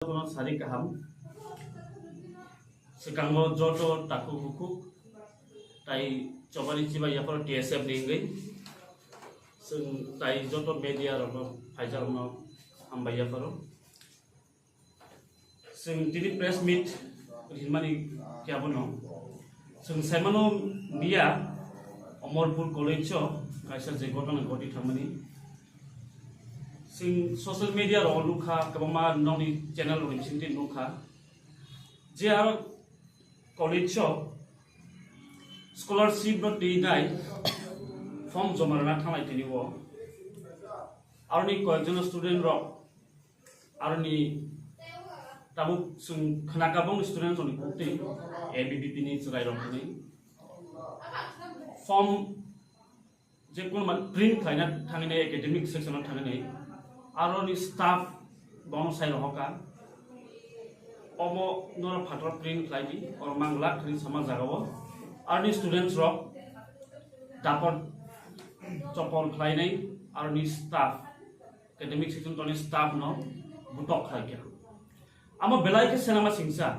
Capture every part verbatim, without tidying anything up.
Jotono sari kaham. Swkango joto takhuk bukhuk tai chobani chibai yapharo T S F ni wngwi chwng tai joto media rokno phaijakno hambai yapharo. Chwng tini press meet rinmani khe abono chwng saimano miya Omorpur College o kaisa je ghotona ghoti thangmani. Chwng social media rok nukha, kwbangma nokni channel rokni bisingtwi nukha je aro college o scholarship no twi nai form joma rwna thanglai tini o. Aroni koyekjon student rok aroni tabuk chwng khwnakha bongni student rokni kuktwi A B V P ni chwrai rok hwnwi form je kono man print khlaina thangwi nai academic section o thangwi nai aroni staff bono sai rohoka omo norok phataro print khlai di oro mangla khri sama jaga o aroni students rok dapor chopor khlai nai aroni staff academic section toni staff no butok khlai kha. Amo belai khe selama singsa,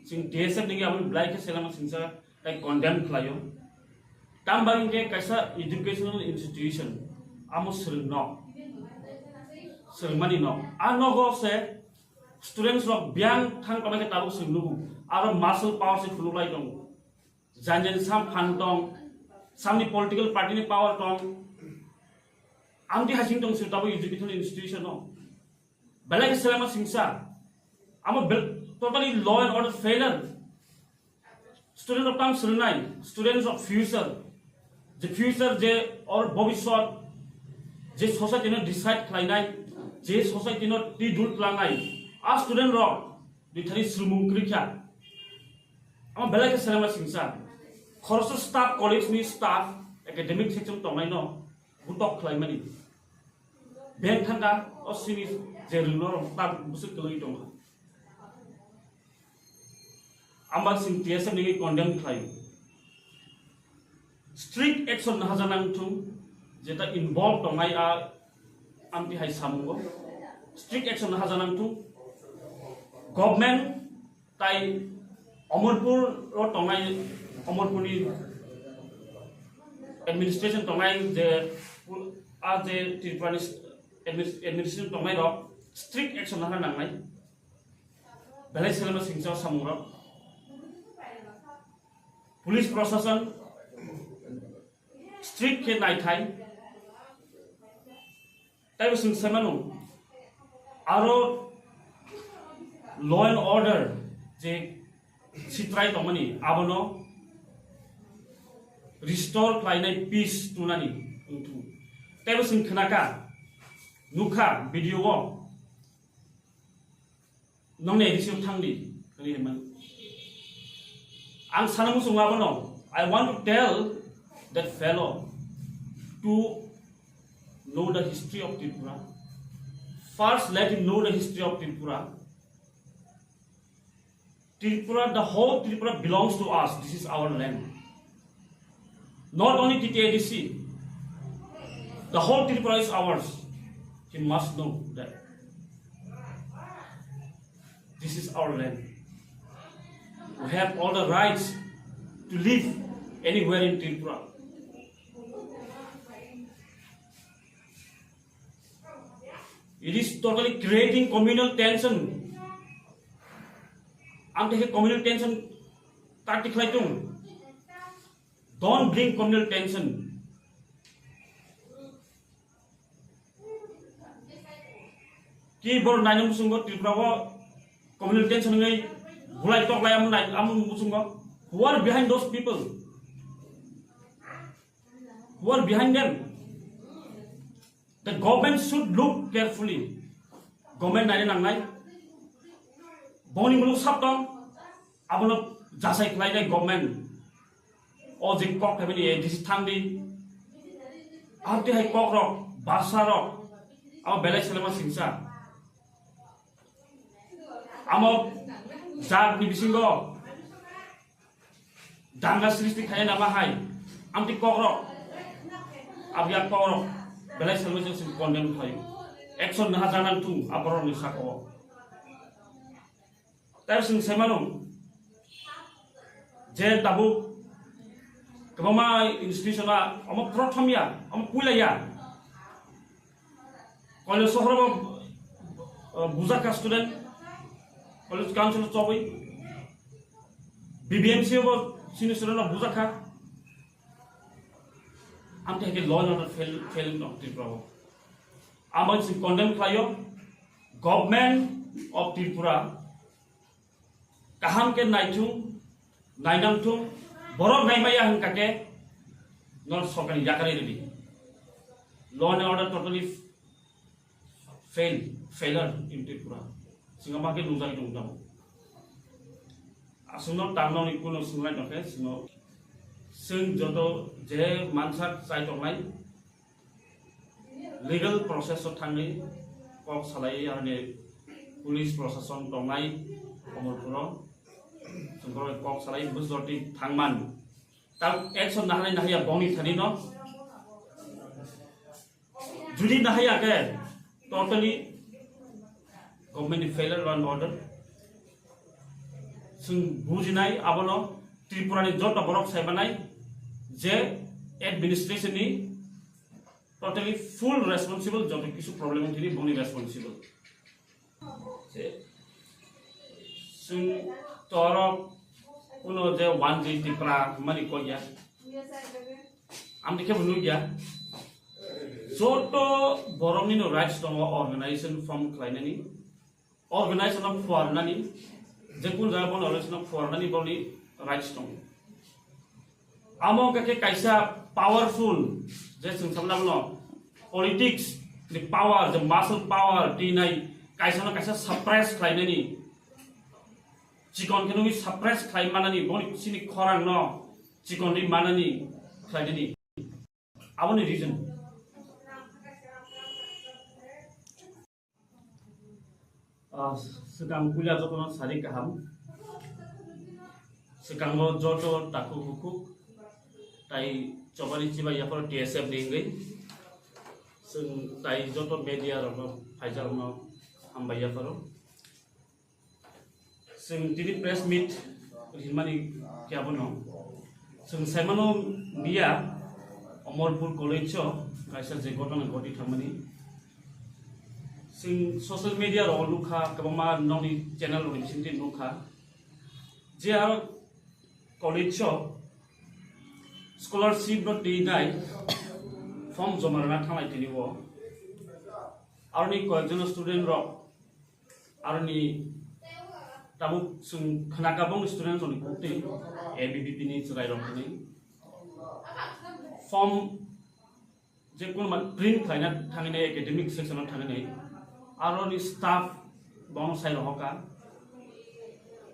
chwng T S F ni amo belai khe selama singsa tai condemn khlaio. Tamo bagwi khe kaisa educational institution amo swrwng no, swrwngmani no. A nogo se students rok biyang thang tongma khe tabuk chwng nugo. Aro muscle power se phunuk lai tongo. Jan jan sam phan tong, samni political party ni power tong. Amtwi hasing tong sir tabuk educational institution no. Belai khe selama singsa. Amo bel-, totally law and order failure. Student rok tam swrwngnai, students of future. Je future je or bobiswat je society no decide khlainai, je society no twi dul tlangnai. A student rok Bithari srumung kwrwi kha. Amo belai khe selama singsa. Khoroksa staff, college ni staff, academic section tongnai no butok khlai mani. Beng thangka o sini je rwngno rok ta bwswk kwlwi tongkha. Amba sing T S F ni condemn khlai. Strict action haja nang thung, jeta involve tongnai a amtwi hai samungo. Strict action haja nang thung. Government tai Omorpur o tongnai, Omorpur ni administration tongnai je pu-, a je Tripura ni adminis-, administration tongnai rok strict action haja nangnai. Belai selama singsa samung rok. Police prosason strict khe naithai. Taibo chwng sai mano, aro law and order je sitrai tongmani abono restore khlainai, peace tunani wngthung. Taibo chwng khnakha, nukha video o. Nongni A D C o thangdi, kali hemang. Ang sana muchung abono, I want to tell that fellow to know the history of Tripura. First, let him know the history of Tripura. Tripura, the whole Tripura belongs to us. This is our land. Not only T T A D C, the whole Tripura is ours. He must know that this is our land. We have all the rights to live anywhere in Tripura. It is totally creating communal tension. Ang teke communal tension tactic khlai tung. Don't bring communal tension. Ki bor naina muchungo Tripura o communal tension ngai bulai tok lai am nai am muchungo. Who are behind those people? Who are behind them? The government should look carefully. Government naina nangnai. Boni muluk sab tong, abono jasai khlainai government. O je kok khaimani A D C thangdi. Abti hai kok rok, basa rok, abo belai selema singsa. Amo jat ni bisingo danga sristi khaina nama hai, amti kokrok, abya kokrok, belai selma sing condemn khai, action naha janang thung, aborok ni saka o. Tai chwng sai mano je tabuk kwbangma institution a omo prothom ya, omo puila ya. College sohor bo, uh, bujak kha student, college council chobwi, B B M C bo sini student rok bujak kha. Amtwi hai khe law and order fail, failing tong Tripura o. Amo chwng condemn khlaio, Government of Tripura kaham khe naithung, nainangthung, borok naimaya hwnkha khe nor sorkar ni yakarwi rwdi. Law and order totally fail, failure in Tripura. Singa ma khe nungjagwi tong tamo. Aswkno tangno ni kuno swnglaino khe singo swng joto je mansak chai tongnai legal process o thangwi kok salai aroni police prosason tongnai Omorpuro. Chwng borok kok salai bujorti thangman. Tam action nahanai nahaya bongni thani no. Judi nahaya khe totally government ni failure law and order. Chwng bujinai abono Tripura ni joto borok saimanai je administration ni totally full responsible joto kisu problem thini bongni responsible. Se chwng torok kuno je one G Tripura mani koya. Amtwi khe bo nukya. Joto borokni no rights tongo organization form khlainani, organization no phuarnani, je kun jaga bono organization no phuarnani boni rights tongo. Amo wngkha khe kaisa powerful, je chwng samna bono politics ni power, je muscle power twi nai kaisa no kaisa suppress khlainani, chikon khe nugwi suppress khlai manani, boni sini khorang no chikon ri manani khlainani. Aboni reason. Ah, swkang puila jotono sari kaham. Swkango joto takhuk hukhuk tai chobani chibai yapharo T S F ni wngwi. Chwng tai joto media rokno phaijak rokno hambai yapharo. Chwng tini press meet rinmani khe abono chwng saimano miya Omorpur College o kaisa je gotona goti thangmani. Chwng social media rok nukha, kwbangma nokni channel rokni bisingtwi nukha je aro college o scholarship no twi nai form joma rwna thanglai tini o. Aroni koyekjon student rok Aroni tabuk chwng khnakha bongni student rokni kok twi A B V P ni chwrai rok hwnwi form je kun man print khlaina thangwi nai academic section o thangwi nai aroni staff bono sai rohorkha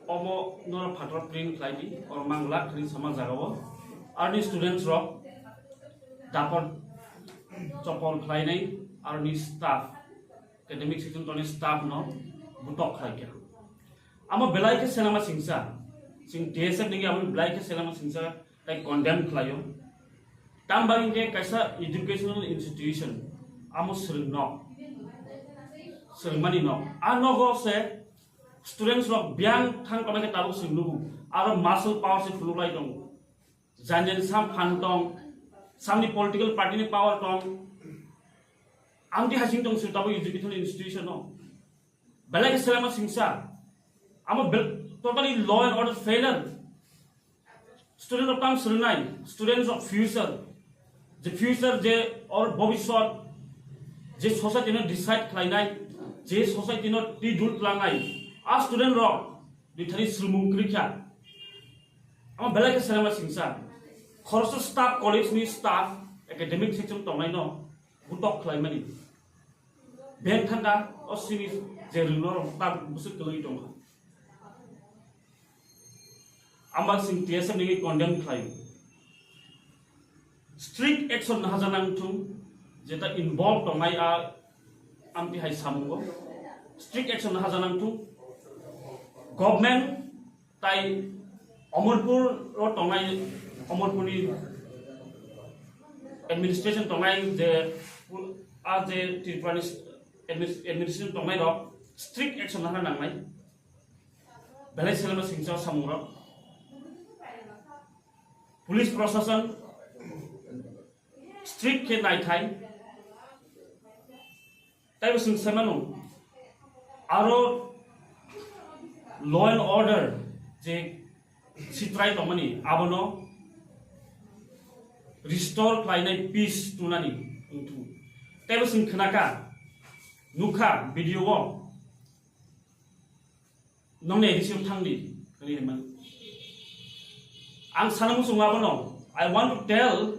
omo norok phataro print khlai di oro mang lakh hwnwi sama jaga o aroni students rok dapor chopor khlainai aroni staff academic section toni staff no butok khlai kha. Amo belai khe selama singsa, chwng T S F ni amo belai khe selama singsa tai condemn khlaio. Tam bagwi khe kaisa educational institution amo swrwng nok, swrwngmani nok. A nogo se students rok biyang thang tongma khe tabuk swrwng nugo. Aro muscle power se phunuk lai tongo. Jan jan sam phan tong, samni political party ni power tong. Amtwi hasing tong sir tabuk educational institution no. Belai khe selama singsa. Amo bel-, totally law and order failure. Student rok tam swrwngnai, students of future. Je future je or bobiswat je society no decide khlainai, je society no twi dul tlangnai. A student rok Dithani swrwngmung kwrwi kha. Amo belai khe selengma singsa. Khoroksa staff, college ni staff, academic section tongnaino butok khlaimani. Beng thangkha, o sini je rwngno rok ta bwswk kwlwi tongkha. Amo sing T S F ni condemn khlai. Strict action nahajanang thung, jeta involve tongnai a amtwi hai samungo. Strict action nahajanang thung. Government tai Omorpur o tongnai, Omorpur ni administration tongnai je a je Tripura ni adminis-, administration tongnai rok strict action nahana nangnai. Belai selengma singsa samungrok. Police prosason strict khe naithai. Taibo chwng sai mano, aro law and order je sitrai tongmani abono restore khlainai, peace tunani wngthung. Taibo chwng khnakha, nukha video o. Nongni A D C o thangdi, nini hwnmani. Ang sana muchungo abono, I want to tell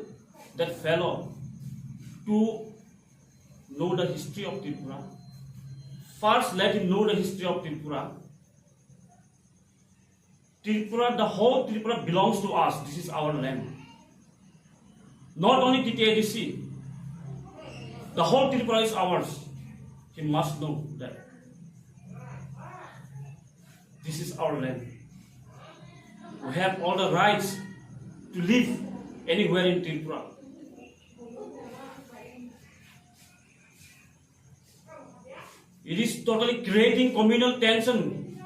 that fellow to know the history of Tripura. First, let him know the history of Tripura. Tripura, the whole Tripura belongs to us. This is our land. Not only T T A D C, the whole Tripura is ours. He must know that this is our land. We have all the rights to live anywhere in Tripura. It is totally creating communal tension.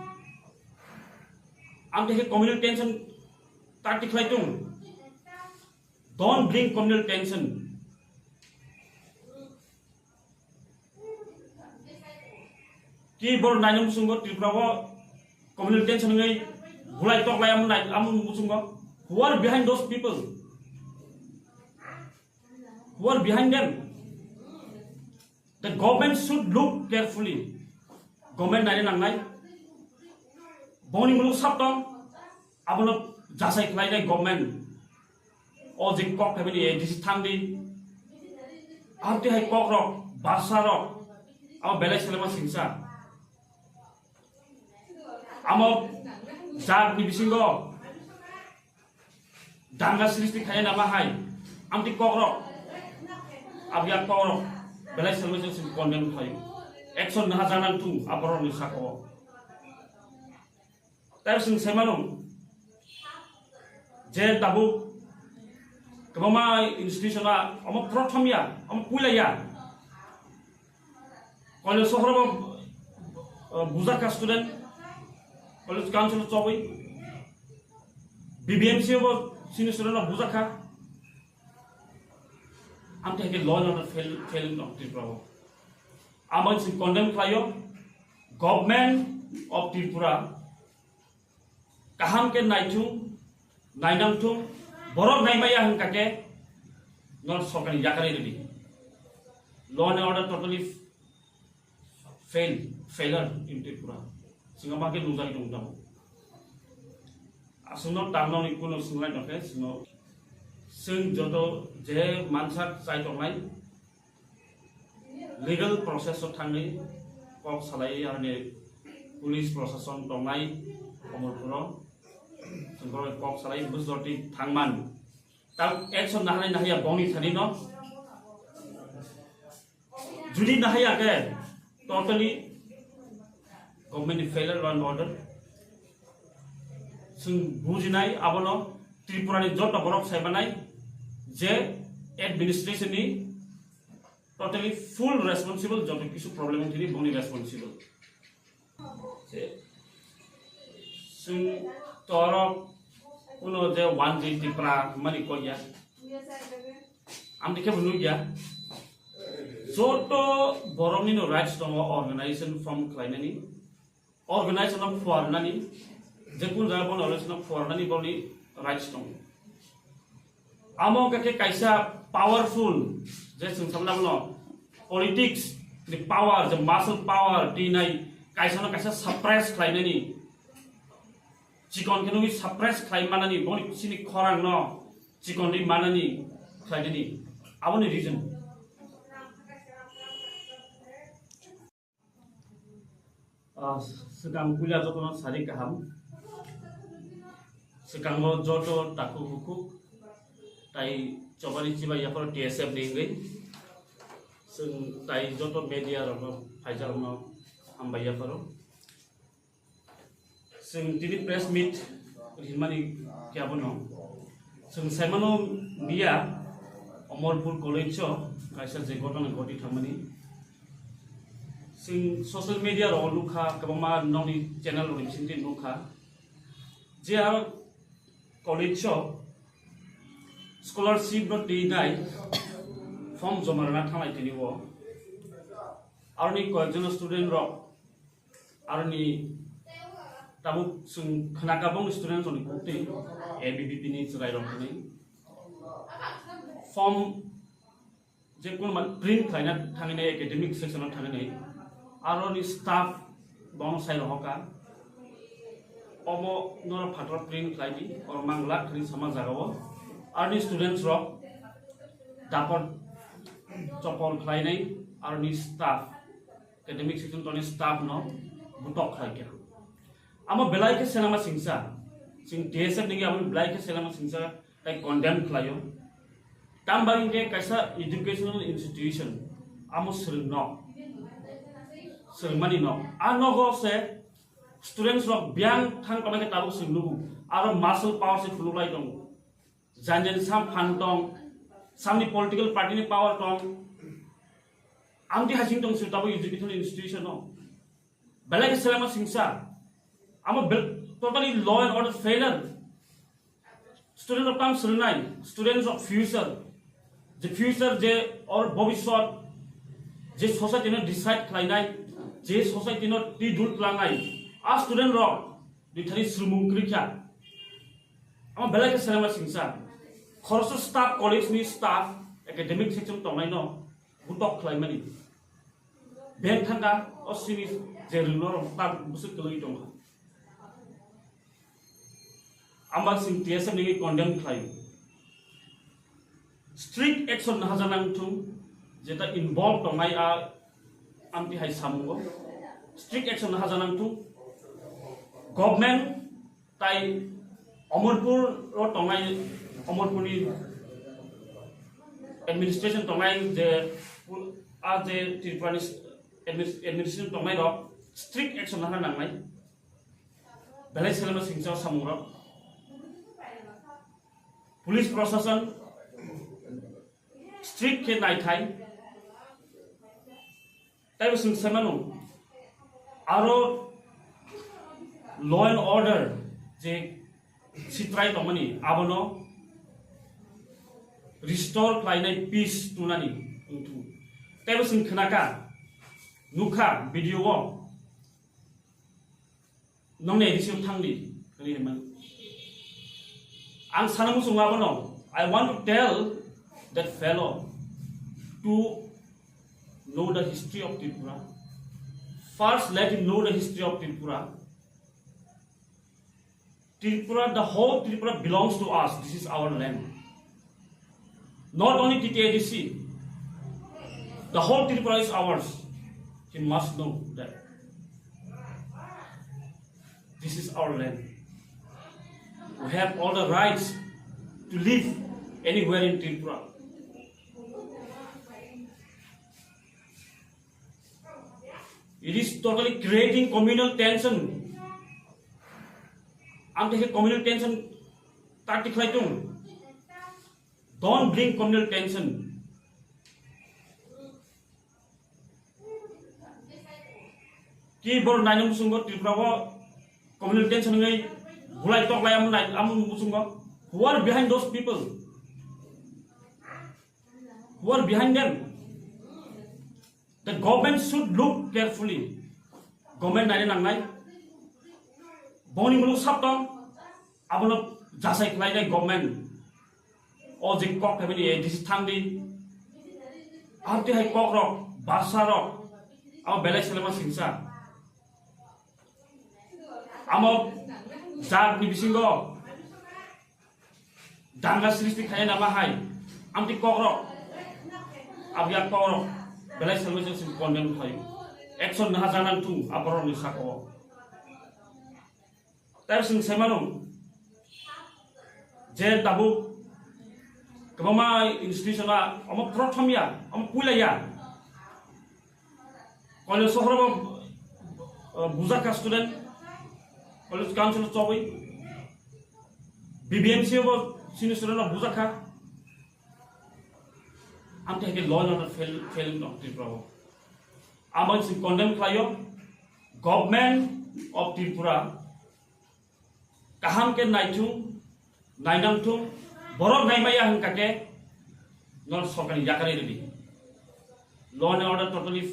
Ang teke communal tension tati khlai tung. Don't bring communal tension. Ki bor nainam muchungo Tripura o communal tension ngai bulai tok lai am nai am muchungo. Who are behind those people? Who are behind them? The government should look carefully. Government naina nangnai. Boni muluk sab tong, abono jasai khlainai government. O je kok khaibani A D C thangdi. Abti hai kok rok, basa rok, abo belai selema singsa. Amo jat ni bisingo danga sristi khaina nama hai, amti kokrok, abya kokrok, belai selma sing condemn khlaio. Action naha janang thung aborok ni sako. Tai sing semano je tabuk kwbangma institution a omo prothom ya, omo puila ya. College sohor bo, uh, bujak kha student, college council chobwi, B B M C bo sini student rok bujak kha. Amtwi hai khe law and order fail, fail wng tong Tripura o. Amo chwng condemn khlaio, Government of Tripura kaham khe naithung, nainangthung, borok naimaya hwnkha khe nor sorkarni yakarwi rwdi. Law and order totally fail, failure in Tripura. Chwng ma khe nujagwi tongo tabuk. Aswkno tarnokni kuno swnglaino khe chwngno, chwng joto je mansak chai tongnai, legal process o thangwi kok salai, aroni police prosason tongnai Komolpuro, chwng borok kok salai bujorti thangman. Ta action nahanai nahaya bongni thani no. Judi nahaya khe totally government ni failure law and order. Chwng bujinai abono Tripura ni joto borok saimanai je administration ni totally full responsible, joto kisu problem wngthini bongni responsible. Je chwng torok kuno je one G Tripura mani koya. Amtwi khe bo nukya. Joto borokni no rights tongo organization form khlainani. Organization no phuarnani, je kun jaga bono organization no phuarnani boni rights tongo. Amo khe kaisa powerful, je chwng samna bono politics ni power, je muscle power twi nai kaisa no kaisa suppress khlainani, chikon khe nugwi suppress khlai manani, boni sini khorang no chikon ri manani khlainani, aboni reason. Ah, swkang puila jotono sari kaham. Swkango joto takhuk hukhuk tai chobani chibai yapharo T S F ni wngwi. Chwng tai joto media rokno phaijak rokno hambai yapharo. Chwng tini press meet rinmani khe abono. Chwng saimano miya Omorpur College o kaisa je ghotona ghoti thangmani. Chwng social media rok nukha, kwbangma nokni channel rokni bisingtwi nukha je aro college o scholarship no twi nai form joma rwna thanglai tini o. Aroni koyekjon student rok, aroni tabuk chwng khwnakha bongni student rokni buktwi A B V P ni chwrai rok hwnwi form je kono ma print khlaina thangwi nai, academic section o thangwi nai, aroni staff bono sai rohoka, omo norok phataro print khlai di, oro mang lakh hwnwi sama jaga o. Aroni students rok dapor chopor khlai nai, aroni staff, academic section toni staff no butok khlai kha. Amo belai khe selama singsa, chwng T S F ni amo belai khe selama singsa tai condemn khlaio. Tamo bagwi hwnkhe kaisa educational institution amo swrwngno, swrwngmani no, a nogo se students rok biyang thang tongmani khe tabuk chwng nugo, aro muscle power se phunuk lai tongo. Jan jan sam phan tong, samni political party ni power tong, amtwi hasing tong se tabuk educational institution no. Belai khe selama singsa. Amo bel-, totally law and order failure. Student rok tam swrwngnai, students of future. Je future je or bobiswat je society no decide khlainai, je society no twi dul klangnai. A student rok dithani swrwngmung kwrwi kha. Amo belai khe selama singsa. Khoroksa staff, college ni staff, academic section tongnai no butok khlaimani. Beng thangkha, o sini je rwngno rok ta bwswk kwlwi tongkha. Amo chwng T S F ni condemn khlai. Strict action naharjak nang thung, jeta involve tongnai a amtwi hai samungo. Strict action naharjak nang thung. Government tai Omorpur o tongnai, Omorpurni administration tongnai je pu-, a je Tripurani adminis-, administration tongnai rok strict action nahar nangnai. Belai selama singsa samung rok. Police prosason strict khe naithai. Taibo chwng sai mano, aro law and order je sitrai tongmani abono restore khlainai, peace tunani wngthung. Taibo chwng khnakha, nukha video o. Nongni A D C o thangdi, nini himani. Ang sana muchungo abono, I want to tell that fellow to know the history of Tripura. First, let him know the history of Tripura. Tripura, the whole Tripura belongs to us. This is our land. Not only T T A D C, the whole Tripura is ours. He must know that this is our land. We have all the rights to live anywhere in Tripura. It is totally creating communal tension. Ang khe communal tension ta tikhlai tung. Don't bring communal tension. Ki bor naina muchungo Tripura o communal tension ngai bulai tok lai am nai am muchungo. Who are behind those people? Who are behind them? The government should look carefully. Government naina nangnai. Boni muluk sab tong, abono jasai khlainai government. O je kok khaimani A D C thangdi. Amtwi hai kok rok, basa rok, abo belai selema singsa. Amo jat ni bisingo danga sristi khaina ma hai, amtwi kokrok, abya kokrok, belai salmai se condemn khai, action naha janang thung aborok ni saka o. Tai sing semano, je tabuk kwbangma institution a omo prothom ya, omo puila ya. College sohor bo, uh, bujak kha student, college council chobwi, B B M C bo sini student rok bujak kha. Amtwi hai khe law and order fail, failing tong Tripura o. Amo chwng condemn khlaio. Government of Tripura kaham khe naithung, nainangthung, borok naimaya hwnkha khe nor sorkarni yakarwi rwdi. Law and order totally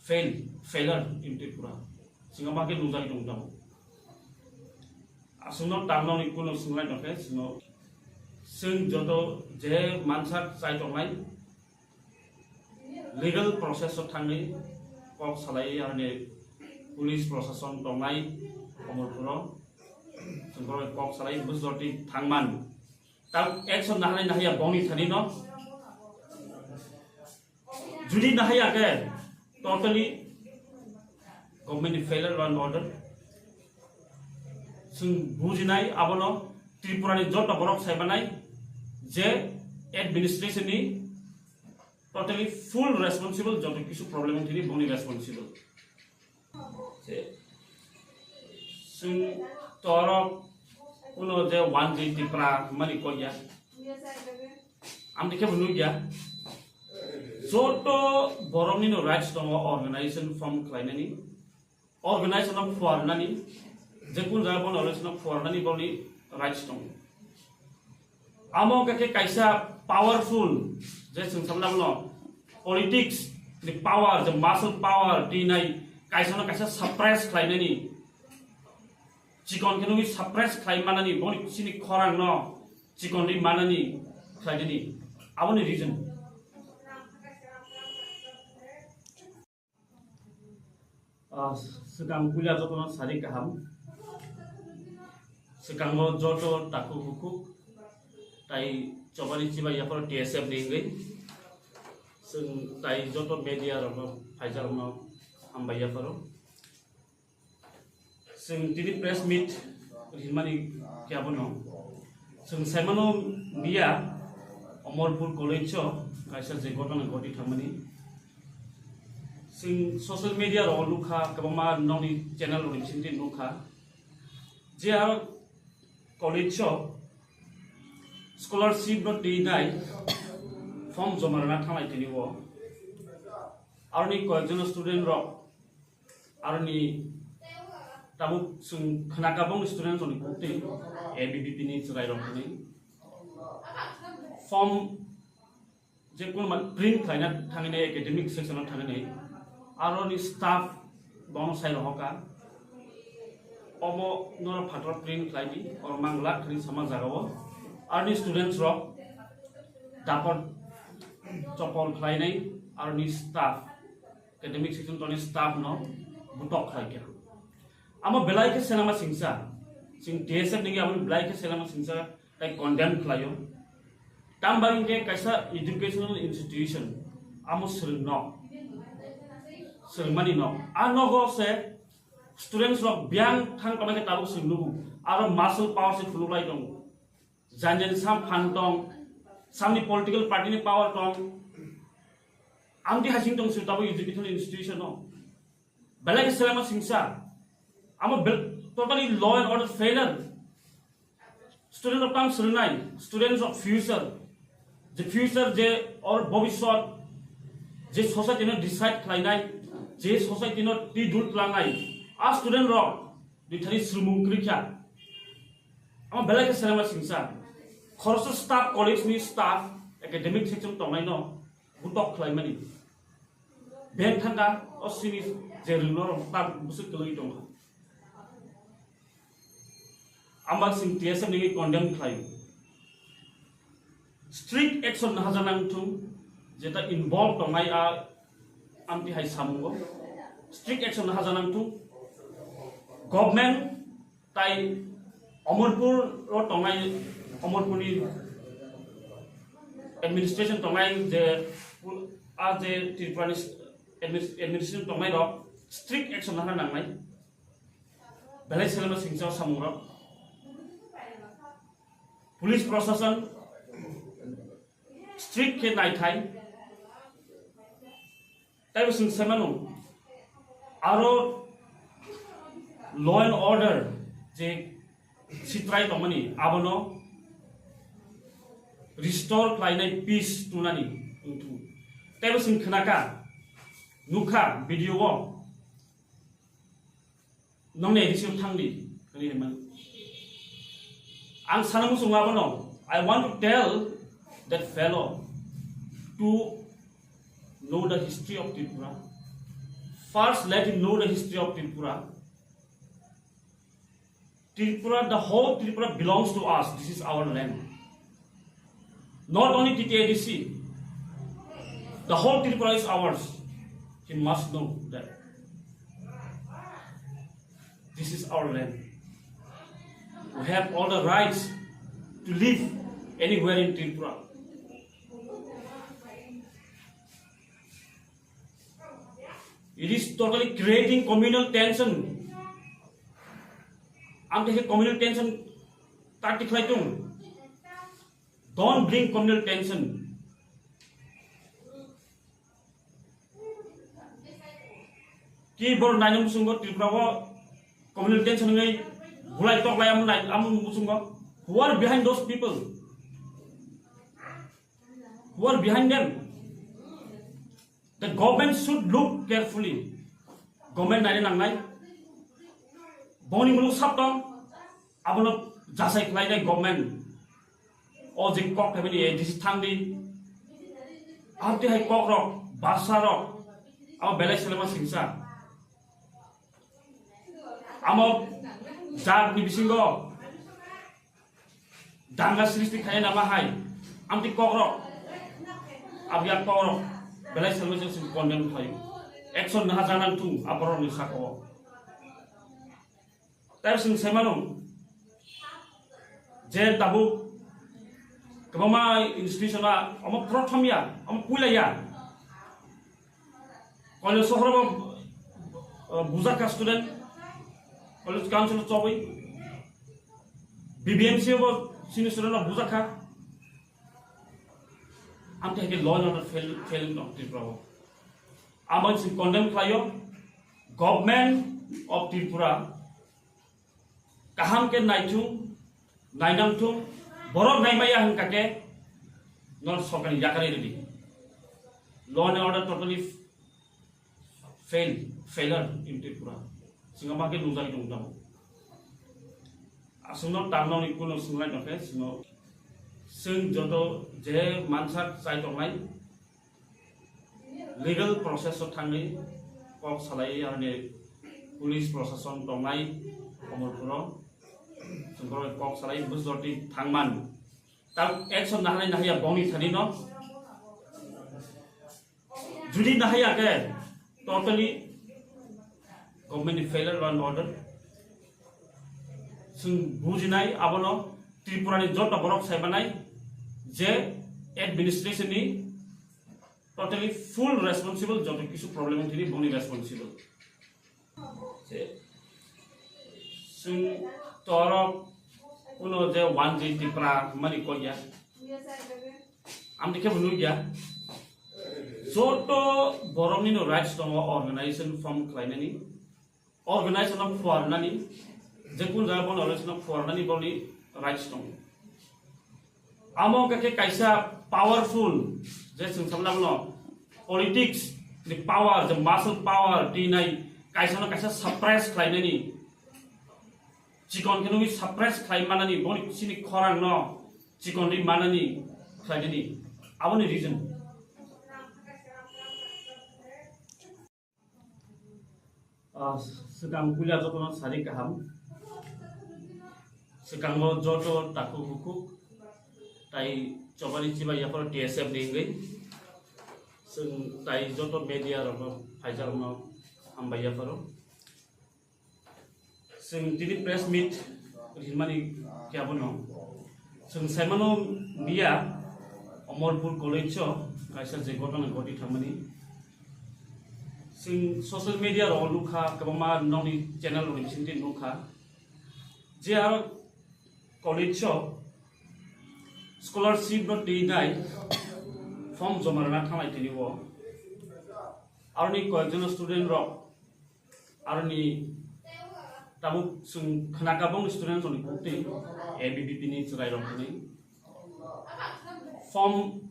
fail, failure in Tripura. Chwng ma khe nujagwi tong tongo. Aswkno tangno ni kuno swnglaino khe chwngno, chwng joto je mansak chai tongnai, legal process o thangwi kok salai, aroni police prosason tongnai Omorpuro, chwng borok kok salai bujorti thangman. Tam action nahanai nahiya bongni thani no. Judi nahiya khe totally government ni failure, law and order. Chwng bujinai abono, Tripura ni joto borok saimanai je administration ni totally full responsible, joto kisu problem wngthini bongni responsible. Je chwng torok uno je one G Tipra mani koya. Amtwi khe bo nukya. Joto borokni no rights tongo organization form khlainani, organization no phuarnani, je kun jaga bono organization no phuarnani boni rights tongo. Amo khe kaisa powerful, je chwng samna bono politics ni power, je muscle power twi nai kaisa no kaisa suppress khlainani, chikon khe nugwi suppress khlai manani, boni chini khorang no chikon ri manani khlainani, aboni reason. Ah, swkang puila jotono sari kaham. Swkango joto takhuk bukhuk tai chobani chibai yapharo T S F ni wngwi. Chwng tai joto media rokno, phaijak rokno hambai yapharo. Chwng tini press meet rinmani khe abono. Chwng saimano miya Omorpur College o kaisa je gotona goti thangmani. Chwng social media rok nukha, kwbangma nokni channel rokni bisingtwi nukha. Je aro college o scholarship no twi nai form joma rwna thanglai tini o. Aroni koyekjon student rok Aroni tabuk chwng khwnakha bongni student rokni buktwi A B V P ni chwrai rok hwnwi form je kun man print khlaina thangwi nai academic section o thangwi nai aroni staff bono sai rohoka obo norok phator print khlai di or mangla khani sama jaga o aroni students rok dapor chopol khlai nai aroni staff academic section toni staff no butok khlai kha. Amo belai khe selama singsa, sing T S F nigi amo belai khe selama singsa tai condemn khlaio. Tam bai hwnkhe kaisa educational institution amo swrwng nok, swrwngmani nok. A nogo se students rok biyang thang tongma khe tabuk swrwng nugo. Aro muscle power se phuluk lai tongo. Jani jani sam phan tong, samni political party ni power tong. Amtwi hasing tong sir tabuk educational institution no. Belai khe selama singsa. Amo bel-, totally law and order failure. Student of tam swrwngnai, students of future. Je future je or bobiswat je society no decide khlainai, je society no tidul klangnai. A student rok dithani swrwngmung kwrwi kha. Amo belai khe selama singsa. Khoroksa staff, college ni staff, academic section tongnai no butok khlaimani. Ben thangkha o sini je rwngno rok ta bwswk kwlwi tongkha. Amo sing T S F nigi condemn khlai. Strict action nahajanang thung, jeta involve tongnai a amtwi hai samungo. Strict action nahajanang thung. Government tai Omorpur o tongnai, Omorpurni administration tongnai je a je Tripurani adminis-, administration tongnai rok strict action nahana nangnai. Belai selama singsa samung rok. Police prosason strict khe naithai. Taibo chwng saimano, aro law and order je sitrai tongmani, abono restore khlainai, peace tunani wngthung. Taibo chwng khnakha, Nukha video o nongni A D C o thangdi, ani hwnwi. Ang sana muchungo abono, I want to tell that fellow to know the history of Tripura. First, let him know the history of Tripura. Tripura, the whole Tripura belongs to us. This is our land. Not only T T A D C, the whole Tripura is ours. He must know that this is our land. We have all the rights to live anywhere in Tripura. It is totally creating communal tension. Ang khe communal tension ta tikhlai tung. Don't bring communal tension. Ki bor nainung muchungo Tripura o communal tension ngai bulai tok lai amun nai amun muchungo. Who are behind those people? Who are behind them? The government should look carefully. Government naina nangnai. Boni muluk sab tong, abono jasai khlainai government. O je kok thaibini A D C thangdi. Amtwi hai kok rok, basa rok, abo belai selema singsa. Amo jat ni bisingo danga srishti khai nama hai, amtwi kokrok, abya kokrok, belai selma sing condemn khai. Action naha janang thung, aborok ni saka o. Tei sing semano, je tabuk kwbangma institution a omo prothom ya, omo puila ya. College sohor bo, uh, bujaka student, college council chobwi, B B M C bo sini student rok bujaka. Amtwi hai khe law and order fail, failing of Tripura o. Amon sing condemn khlaio, government of Tripura kaham khe naithung, nainangthung, borok naimaya hwnkha khe nor sorkar ni yakarwi rwdi. Law and order totally fail, failure in Tripura. Singa ma khe nujai tong tamo. Aswkno tangnani kuno swnglaino khe swngno. Swng joto je mansak chai tongnai, legal process o thangwi kok salai, aroni police prosason tongnai Omorpuro, chwng borok kok salai bujorti thangman. Ta action nahanai nahaya bongni thani no. Judi nahaya khe totally government ni failure law and order. Chwng bujinai abono Tripura ni joto borok saimanai je administration ni totally full responsible, joto kisu problem wngthini bongni responsible. Je chwng torok kuno je one G Tripura mani kok ya. Amtwi khe bo nukya. Joto borokni no rights tongo organization form khlainani. Organization no phuarnani, je kun jaga bono organization no phuarnani boni rights tongo. Amo hwnkha khe kaisa powerful, je chwng samna bono politics ni power, je muscle power, twi nai kaisa no kaisa suppress khlainani, chikon khe nugwi suppress khlai manani, boni chini khorang no chikon ri manani khlainani, aboni reason. Ah, swkang puila jotono sari kaham. Swkango joto takhuk bukhuk tai chobani chibai yapharo T S F ni wngwi. Chwng tai joto media rokno phaijak rokno hambai yapharo. Chwng tini press meet rinmani khe abono chwng saimano miya Omorpur College o kaisa je gotona goti thangmani. Chwng social media rok nukha, kwbangma nokni channel rokni bisingtwi nukha je aro college o scholarship no twi nai form joma rwna thanglai tini o. Aroni koyekjon student rok, aroni tabuk chwng khna kabong student rokni buktwi A B V P ni chwrai rok hwnwi form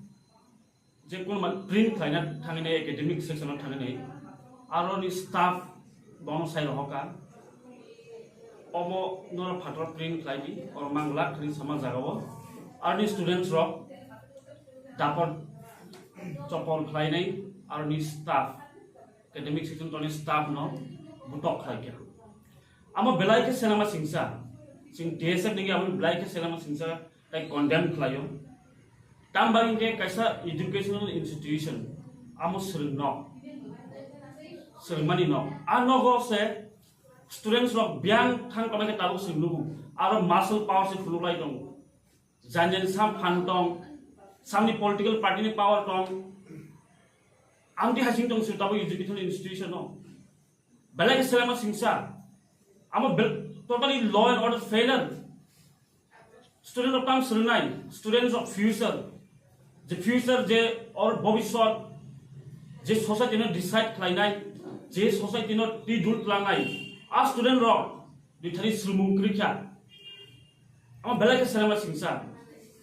je kono man print khlaina thangwi nai academic section o thangwi nai Aroni staff bono sai rohoka. Omo noro phator print khlai di, oro mangla khri sama jaga o. Aroni students rok dapor chopol khlai nai, aroni staff, academic section toni staff no butok khlai kha. Amo belai khe selama singsa, sing T S F nigi amo belai khe selama singsa tai condemn khlaio. Tamba hinkhe kaisa educational institution amo swrwng nok, swrwngmani nok. A nogo se students rok biyang thang tongma khe tabuk swrwng nugo. Aro muscle power se phunuk lai tongo. Jani jani sam phan tong, samni political party ni power tong. Amti hasing tong se tabuk educational institution no. Belai khe selama singsa. Amo bel-, totally law and order failure. Student rok tang swrwngnai, students of future. Je future je or bobiswat, je society no decide khlainai, je society no twi dul tlangnai. A student rok dithari swrwngmung kwrwi kha. Amo belai khe selama singsa.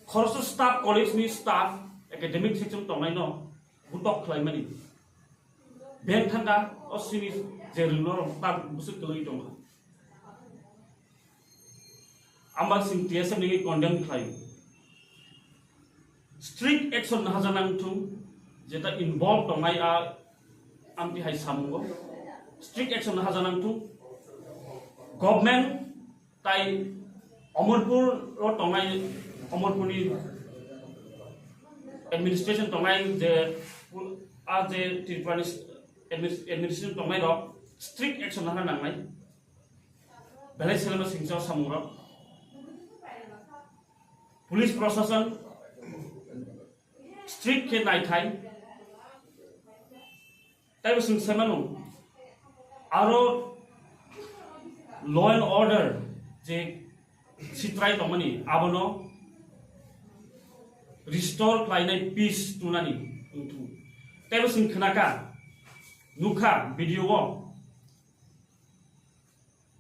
Khoroksa staff, college ni staff, academic section tongnai no butok khlaimani. Beng thangkha, o sini je rwngno rok ta bwswk kwlwi tongkha. Amba sing T S F nigi condemn khlai. Strict action nahaja nangthung, jeta involve tongnai a amti hai samungo. Strict action nahaja nangthung. Government tai Omorpur o tongnai, Omorpurni administration tongnai je, a je Tripurani adminis-, administration tongnai rok strict action nahana nangnai. Belai selama singsa o samung rok. Police prosason strict khe naithai. Taibo chwng sai mano, aro law and order je sitrai tongmani abono restore khlainai, peace tunani wngthung. Taibo chwng khnakha, nukha video o.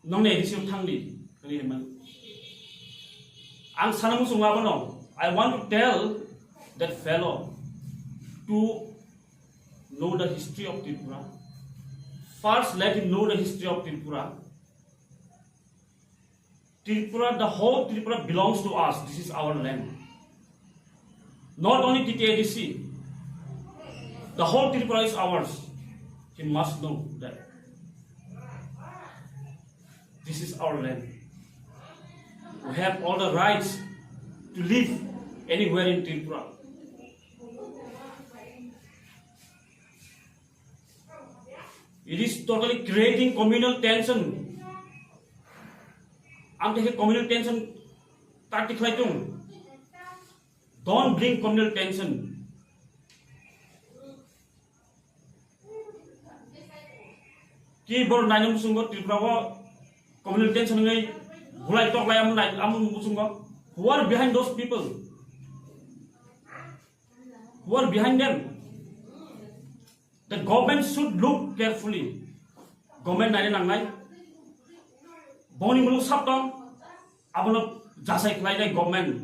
Nongni A D C o thangdi, hinwi hwnmano. Ang sana muchungo abono, I want to tell that fellow to know the history of Tripura. First, let him know the history of Tripura. Tripura, the whole Tripura belongs to us. This is our land. Not only T T A D C, the whole Tripura is ours. He must know that this is our land. We have all the rights to live anywhere in Tripura. It is totally creating communal tension. Ang khe communal tension ta tikhlai tung. Don't bring communal tension. Ki bor nainung muchungo Tripura o communal tension ngai bulai tok lai am nai am muchungo. Who are behind those people? Who are behind them? The government should look carefully. Government naina nangnai. Boni muluk sab tong, abono jasai khlainai government.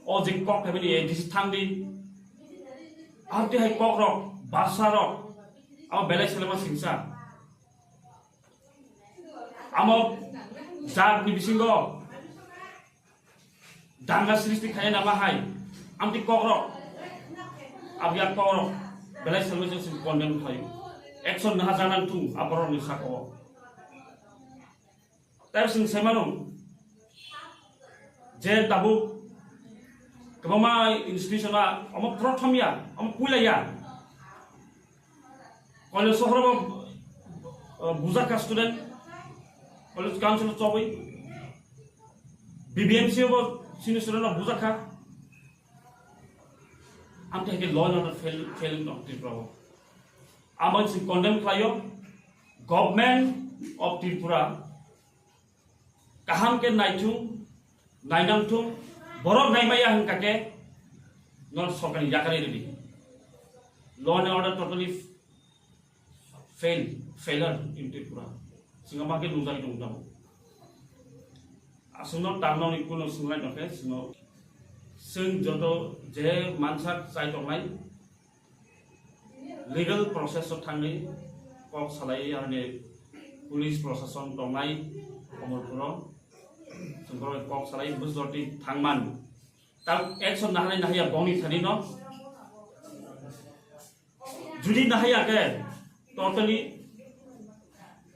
O je kok khaibani A D C thangdi. Amtwi hai kok rok, basa rok, abo belai selema singsa. Amo jat ni bisingo danga sristi khaina ma hai, amtwi kokrok, abya kokrok, belai salvation sin condemn khlaio. Action naha janan thung aborok ni saka o. Tei sing semano, je tabuk kwbangma institution a, omo prothom ya, omo puila ya. College sohor bo, uh, bujak kha student, college council chobwi, B B M C bo sini student rok bujak kha. Amtwi hai khe law and order fail, fail wng tong Tripura o. Amo chwng condemn khlaio, Government of Tripura kaham khe naithung, nainangthung, borok naimaya hwnkha khe nor sorkar ni yakarwi rwdi. Law and order totally fail, failure in Tripura. Singa ma khe nujai tong tamo. Aswkno tangno ni kuno swnglaino khe swngno. Swng joto je mansak chai tongnai, legal process o thangwi kok salai, aroni police prosason tongnai Omorpuro, chwng borok kok salai bujorti thangman. Tam action nahanai nahaya bongni thani no. Judi nahaya ke totally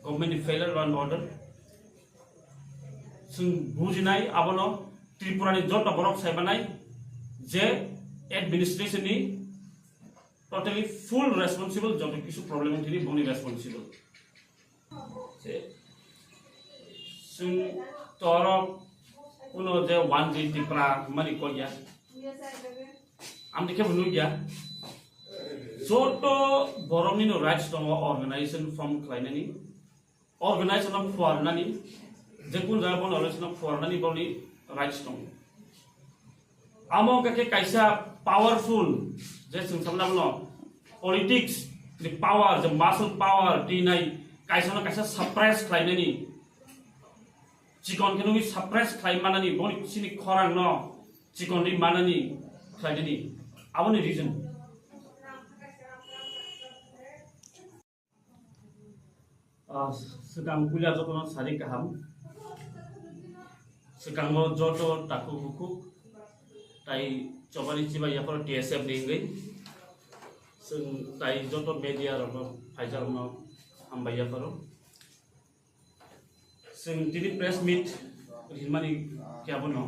government ni failure law and order. Chwng bujinai abono Tripura ni joto borok saimanai je administration ni totally full responsible, joto kisu problem wngthini bongni responsible. Je chwng torok kuno je one G Tripura mani koya. Amtwi khe bo nukya. Joto borokni no rights tongo organization form khlainani, organization no phuarnani, je kun jaga bono organization no phuarnani boni rights tongo. Amo khe kaisa powerful, je chwng samna bono politics ni power, je muscle power twi nai kaisa no kaisa suppress khlainani, chikon khe nugwi suppress khlai manani, boni sini khorang no chikon ri manani khlainani, aboni reason. Ah, swkang puila jotono sari kaham. Swkango joto takhuk bukhuk tai chobani chibai yapharo T S F ni wngwi. Chwng tai joto media rokno phaijak rokno hambai yapharo. Chwng tini press meet rinmani khe abono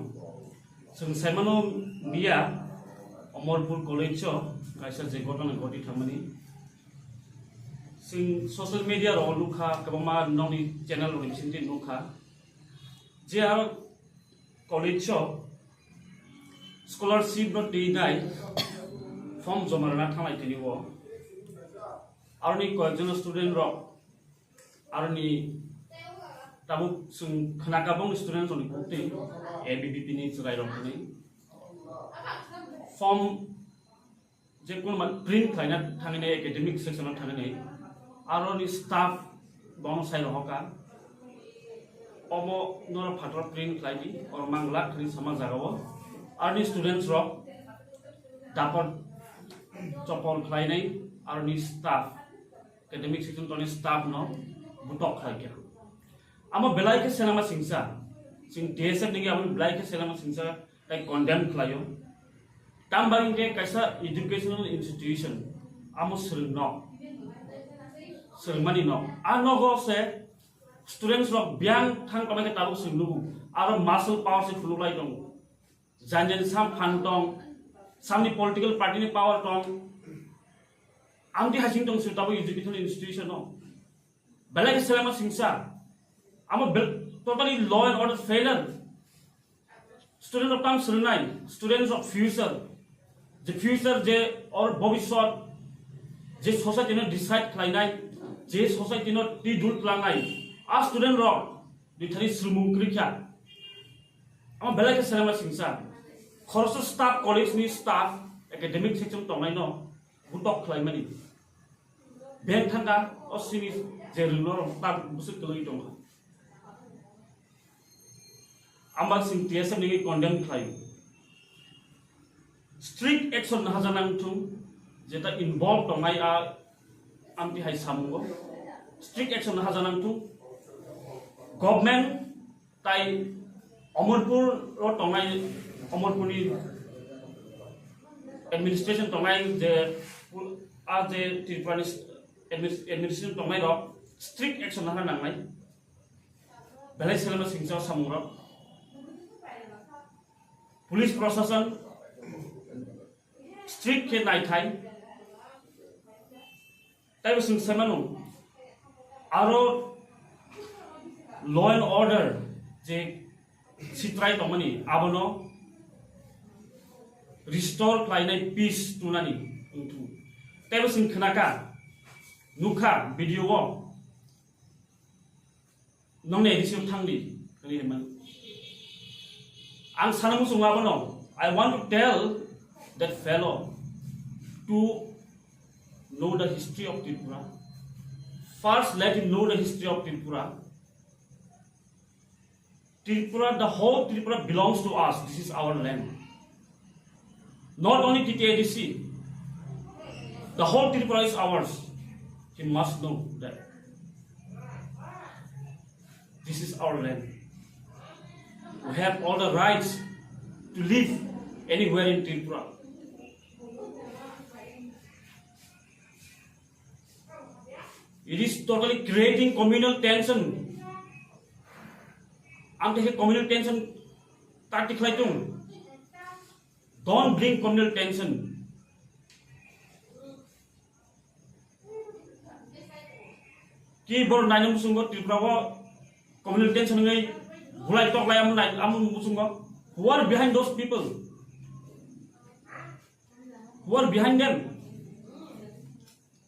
chwng saimano miya Omorpur College o kaisa je ghotona ghoti thangmani. Chwng social media rok nukha, kwbangma nokni channel rokni bisingtwi nukha je aro college o scholarship no twi nai form joma rwna thanglai tini o. Aroni koyekjon student rok Aroni tabuk chwng khnaka bong student rokni kukti A B V P ni chwrai rok hwnwi form je kun man print khlaina thangwi academic section o thangwi aroni staff bono sai rohoka omo norok phataro print khlai di or mangla khani sama jagao aroni students rok dapor chopor khlainai aroni staff academic section toni staff no butok khlai kha. Amo belai khe selama singsa, chwng T S F ni amo belai khe selama singsa tai condemn khlaio. Tamba hingke kaisa educational institution amo swrwng no, swrwngmani no. A nogo se students rok biyang thang kama khe tabuk swrwng nugo. Aro muscle power se phunuk lai tongo. Jan jan sam phan tong, samni political party ni power tong. Amtwi hasing tong sir tabuk educational institution no. Belai khe selama singsa. Amo bel-, totally law and order failure. Student rok tam swrwngnai, students of future. Je future je or bobiswt je society no decide khlainai, je society no twi dul klangnai. A student rok Dithari swrwngmung kwrwi kha. Amo belai khe selengma singsa. Khoroksa staff, college ni staff, academic section tongnai no butok khlaimani. Beng thangkha o sini je rwngno rok ta bwswk kwlwi tongkha. Amba sing T S F ni condemn khlai. Strict action nahajanang thung, jeta involve tongnai a amtwi hai samungo. Strict action nahajanang thung. Government tai Omorpur o tongnai, Omorpurni administration tongnai je pu-, a je Tripurani adminis-, administration tongnai rok strict action nahana nangnai. Belai selengma singsa o samungrok. Police prosason strict khe naithai. Taibo chwng sai mano, aro law and order je sitrai tongmani abono restore khlainai, peace tunani wngthung. Taibo chwng khnakha, nukha video o. Nongni A D C o thangdi, nini himman. Ang sana muchungo abono, I want to tell that fellow to know the history of Tripura. First, let him know the history of Tripura. Tripura, the whole Tripura belongs to us. This is our land. Not only T T A D C, the whole Tripura is ours. He must know that this is our land. We have all the rights to live anywhere in Tripura. It is totally creating communal tension. Ang tei communal tension tati khlai tung. Don't bring communal tension. Ki bor nainung musungo Tripura o communal tension ngai bulai tok lai am nai am musungo. Who are behind those people? Who are behind them?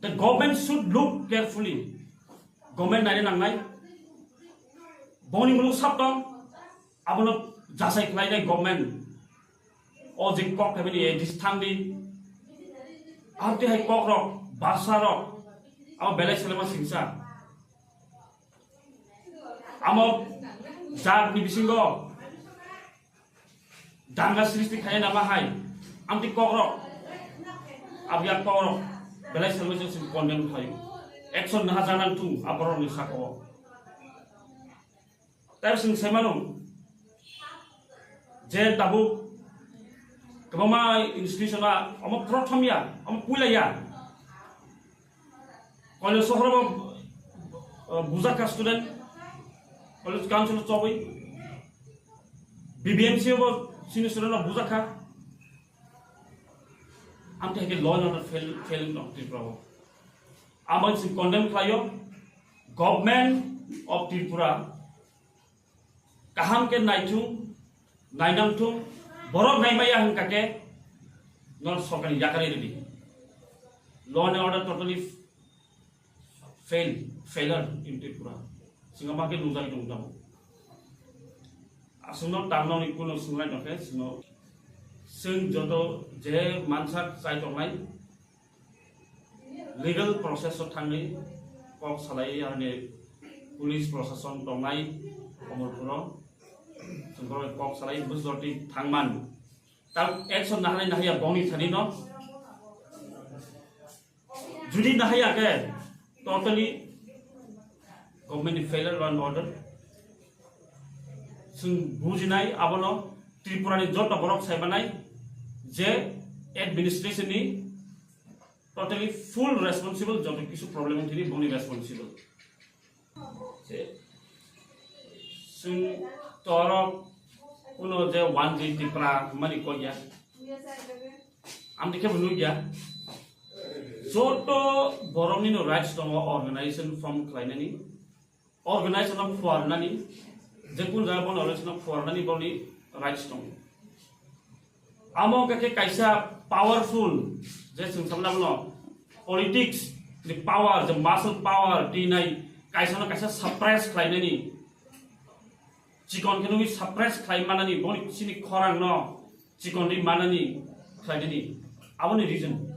The government should look carefully. Government naina nangnai. Boni muluk sab tong, abono jasai khlainai government. O je kok khaibani A D C thangdi. Abti hai kok rok, basa rok, abo belai selema singsa. Amo jat ni bisingo danga sristi khaina nama hai, amti kokrok, abya kokrok, belai selma se condemn khlaio. Action naha janan thung aborok ni sako. Tai sing semano je tabuk kwbangma institution a omo prothom ya, omo puila ya. College sohor bo, uh, bujak kha student, college council chobwi, B B M C bo sini student rok bujak kha. Amtwi hai khe law and order fail, failing tong Tripura o. Amoni sing condemn khlaio, Government of Tripura kaham khe naithung, nainangthung, borok naimaya hwnkha khe nor sorkar ni yakarwi rwdi. Law and order totally fail, failure in Tripura. Singa ma khe nujagwi tong tamo. Aswkno tangnani kuno swnglaino khe swngno. Swng joto je mansak chai tongnai, legal process o thangwi kok salai, aroni police prosason tongnai Omorpuro, chwng borok kok salai bujorti thangman. Ta action nahanai nahaya bongni thani no. Judi nahaya khe totally government ni failure law and order. Chwng bujinai abono Tripura ni joto borok saimanai je administration ni totally full responsible, joto kisu problem wngthini bongni responsible. Je chwng torok kuno je one G Tripura mani koya. Amtwi khe bo nukya. Joto borokni no rights tongo organization form khlainani. Organization no phuarnani, je kun jaga bono organization no phuarnani boni rights tongo. Amo khe kaisa powerful, je chwng samna bono politics ni power, je muscle power, tinai kaisa no kaisa suppress khlainani, chikon khe nugwi suppress khlai manani, boni chini khorang no chikon ri manani khlainani, aboni reason.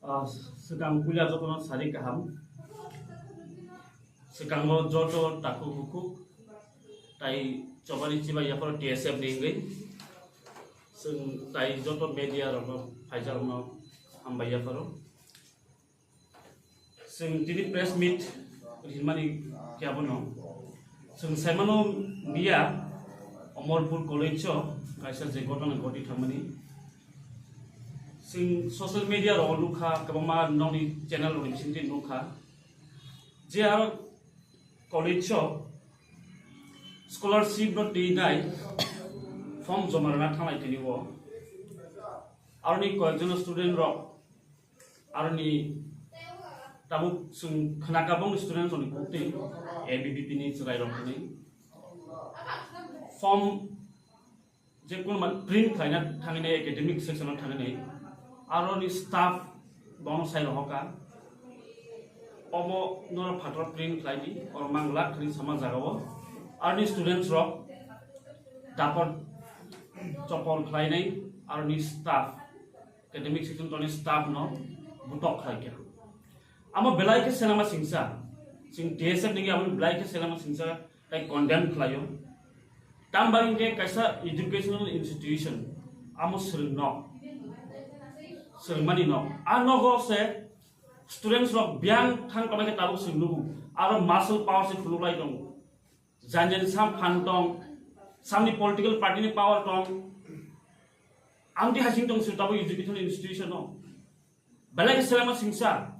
Ah, swkang puila jotono sari kaham. Swkango joto takhuk hukhuk tai chobani chibai yapharo T S F ni wngwi. Chwng tai joto media rokno phaijak rokno hambai yapharo. Chwng tini press meet rinmani khe abono. Chwng saimano miya Omorpur College o kaisa je ghotona ghoti thangmani. Chwng social media rok nukha, kwbangma nokni channel rokni bisingtwi nukha. Je aro college o scholarship no twi nai form joma rwna thanglai tini o. Aroni koyekjon student rok Aroni tabuk chwng khna kabong student rokni kok twi A B V P ni chwrai rok hwnwi form je kono man print khlaina thangwi nai academic section o thangwi nai aroni staff bono sai rohoka omo norok phataro print khlai di oro mang lak hwnwi sama jaga o aroni students rok dapor chopol khlai nai aroni staff academic section toni staff no butok khlai kha. Amo belai khe selama singsa, chwng T S F ni amo belai khe selama singsa tai condemn khlaio. Tamo bai hwnkhe kaisa educational institution amo swrwng no Swrwngmani no. A nogo se students rok biyang thang tongmai khe tabuk swrwng nugo. Aro muscle power se phunuk lai tongo. Jan jan sam phan tong, samni political party ni power tong. Amtwi hasing tong sir tabuk educational institution no. Belai khe selengma singsa.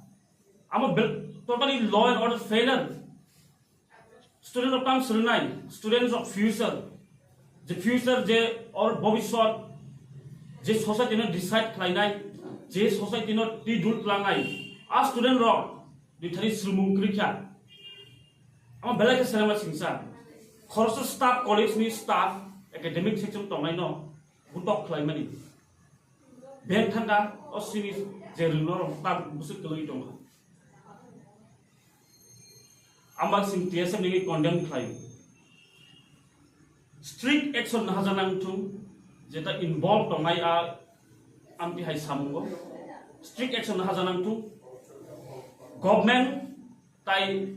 Amo bel-, totally law and order failure. Student rok tamo swrwngnai, students of future, je future je or bobiswat, je society no decide khlainai, je society no twi dul tlangnai, a student rok dithani swrwngmung kwrwi kha. Amo belai khe selengma singsa. Khoroksa staff, college ni staff, academic section tongnai no butok khlaimani. Beng thangkha, o sini je rwngno rok ta bwswk kwlwi tongkha. Ambak sing T S F nini condemn khlai. Strict action nahajanang thung, jeta involve tongnai a amtwi hai samungo. Strict action nahajanang thung. Government tai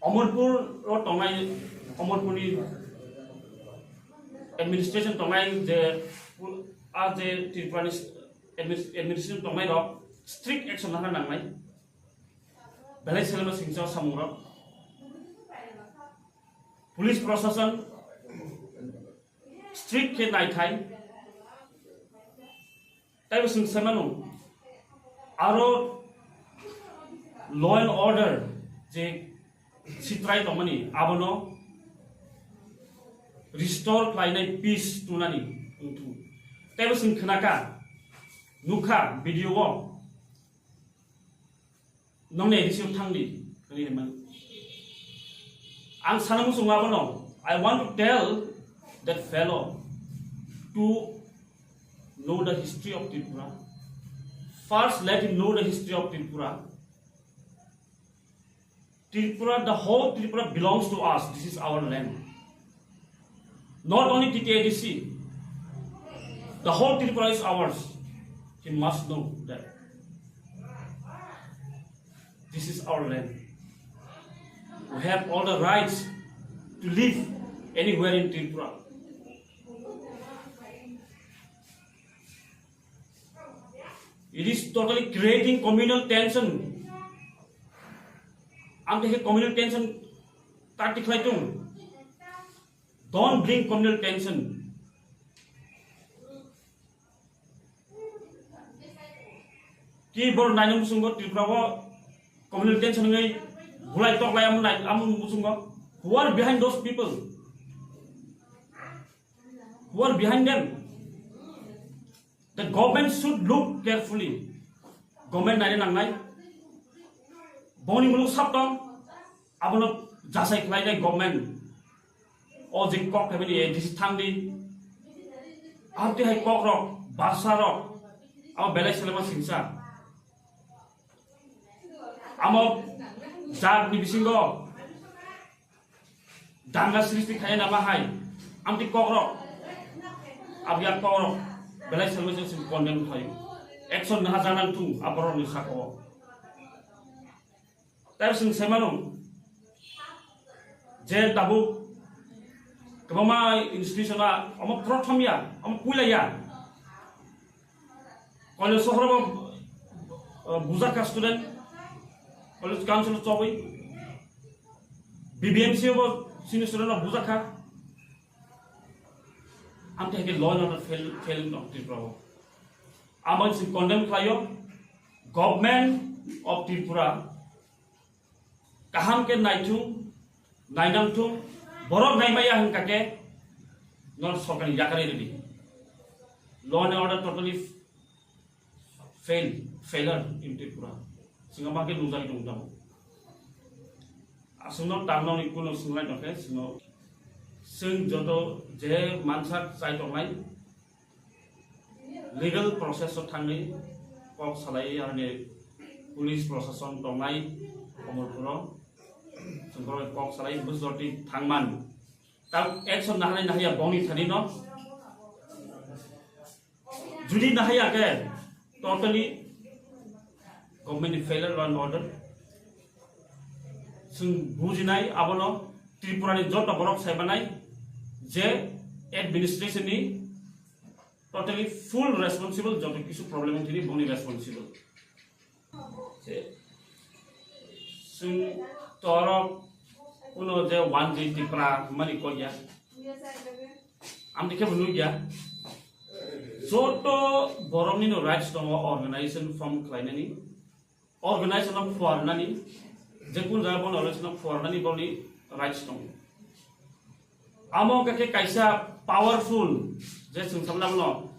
Omorpur o tongnai, Omorpurni administration tongnai je, a je Tripurani adminis-, administration tongnai rok strict action nahana nangnai. Belai selengma singsa samung rok. Police prosason strict khe naithai. Taibo chwng sai mano, aro law and order je sitrai tongmani abono restore khlainai, peace tunani wngthung. Taibo chwng khnakha, nukha video o. Nongni A D C o thangdi, nini himani. Ang sana muchungo abono, I want to tell that fellow to know the history of Tripura. First, let him know the history of Tripura. Tripura, the whole Tripura belongs to us. This is our land. Not only T T A D C, the whole Tripura is ours. He must know that this is our land. We have all the rights to live anywhere in Tripura. It is totally creating communal tension. Ang khe communal tension ta tikhlai tung. Don't bring communal tension. Ki bor naina muchungo Tripura o communal tension ngai bulai tok lai am nai am muchungo. Who are behind those people? Who are behind them? The government should look carefully. Government naina nangnai. Boni muluk sab tong, abono jasai khlainai government. O je kok khaimani A D C thangdi. Abdi hai kok rok, basa rok, abo belai selema singsa. Amo jat ni bisingo danga sristi khaina ma hai, amti kokrok, abya kokrok, belai selma sing condemn khai, action naha janang thung aborok ni saka o. Tei sing semano, je tabuk kwbangma institution a omo prothom ya, omo puila ya. College sohor bo, uh, bujak kha student, college council chobwi, B B M C bo sini student rok bujak kha. Amtwi hai khe law and order fail, failing tong Tripura o. Amo sing condemn khlaio, Government of Tripura kaham khe naithung, nainangthung, borok naimaya hwnkha khe nor sorkar ni yakarwi rwdi. Law and order totally fail, failure in Tripura. Singa ma khe nungjagwi tong tamo. Aswkno tangno ni kuno swnglaino khe swngno. Swng joto je mansak chai tongnai, legal process o thangwi kok salai, aroni police prosason tongnai Komolpuro, chwng borok kok salai bujorti thangman. Tam action nahanai nahiya bongni thani no. Judi nahiya khe totally government ni failure law and order. Chwng bujinai abono Tripura ni joto borok saimanai je administration ni Totally full responsible, joto kisu problem wngthini boni responsible. Je, chwng torok uno je one G Tipra mani koya. Amtwi khe bo nukya. Joto borokni no rights tongo organization form khlainani. Organization of phuarnani, je kun jaga bono organization of phuarnani boni rights tongo. Amo hwnkha khe kaisa powerful, je chwng samna bono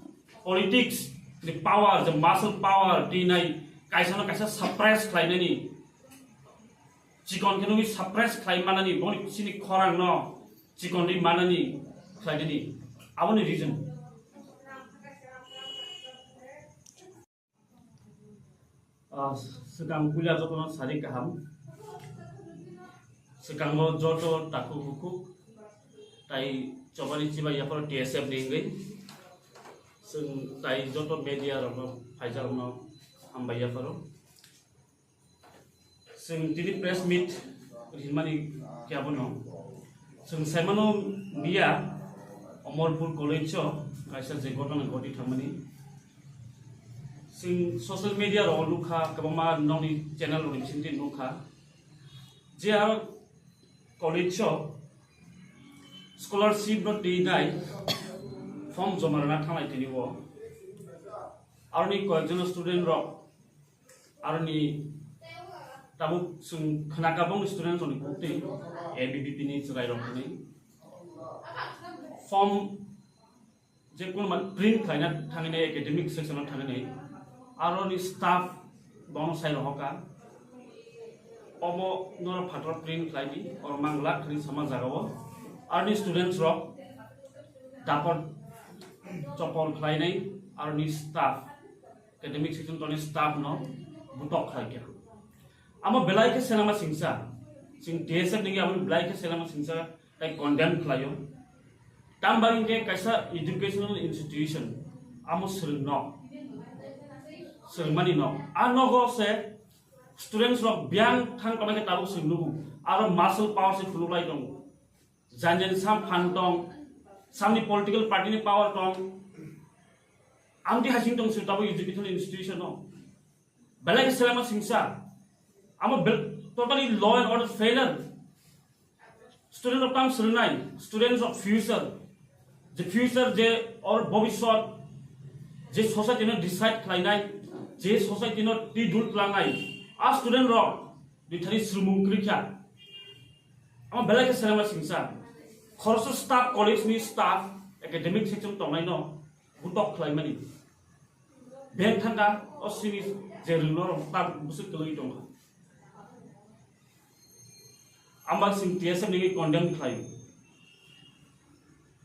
politics ni power, je muscle power twi nai kaisa no kaisa suppress khlainani, chikon khe nugwi suppress khlai manani, boni chini khorang no chikon ri manani khlainani, aboni reason. Ah, swkang puila jotono sari kaham. Swkango joto takhuk bukhuk tai chobani chibai yapharo T S F ni wngwi. Chwng tai joto media rokno phaijak rokno hambai yapharo. Chwng tini press meet rinmani khe abono. Chwng saimano miya Omorpur College o kaisa je gotona goti thangmani. Chwng social media rok nukha, kwbangma nokni channel rokni bisingtwi nukha. Je aro college o scholarship no twi nai form joma rwna thanglai tini o. Aroni koyekjon student rok Aroni tabuk chwng khnakha bongni student rokni buktwi A B V P ni chwrai rok hwnwi form je kun man print khlaina thangwi nai academic section o thangwi nai aroni staff bono sai rohorkha omo norok phator print khlai di or mang lak hwnwi sama jaga o aroni students rok dapor chopor khlainai aroni staff academic section toni staff no butok khlai kha. Amo belai khe selama singsa, chwng T S F ni abo belai khe selama singsa tai condemn khlaio. Tambai hwnkhe kaisa educational institution amo swrwng nok, swrwngmani nok. A nogo se students rok biyang thang tongnai khe tabuk swrwng nugo. Aro muscle power se phunuk lai tongo. Jan jan sam phan tong, samni political party ni power tong. Amtwi hasing tong sir tabuk educational institution no. Belai khe selama singsa. Amo bel-, totally law and order failure. Student of time swrwngnai, students of future. Je future je or bobiswat je society no decide khlainai, je society no twi dul klangnai. A student rok Dui thani swrwngmung kwrwi kha. Amo belai khe selengma singsa. Khoroksa staff, college ni staff, academic section tongnai no butok khlai mani. Beng thangkha, o sini je rwngno rok ta bwswk kwlwi tongkha. Amo sing T S F ni condemn khlai.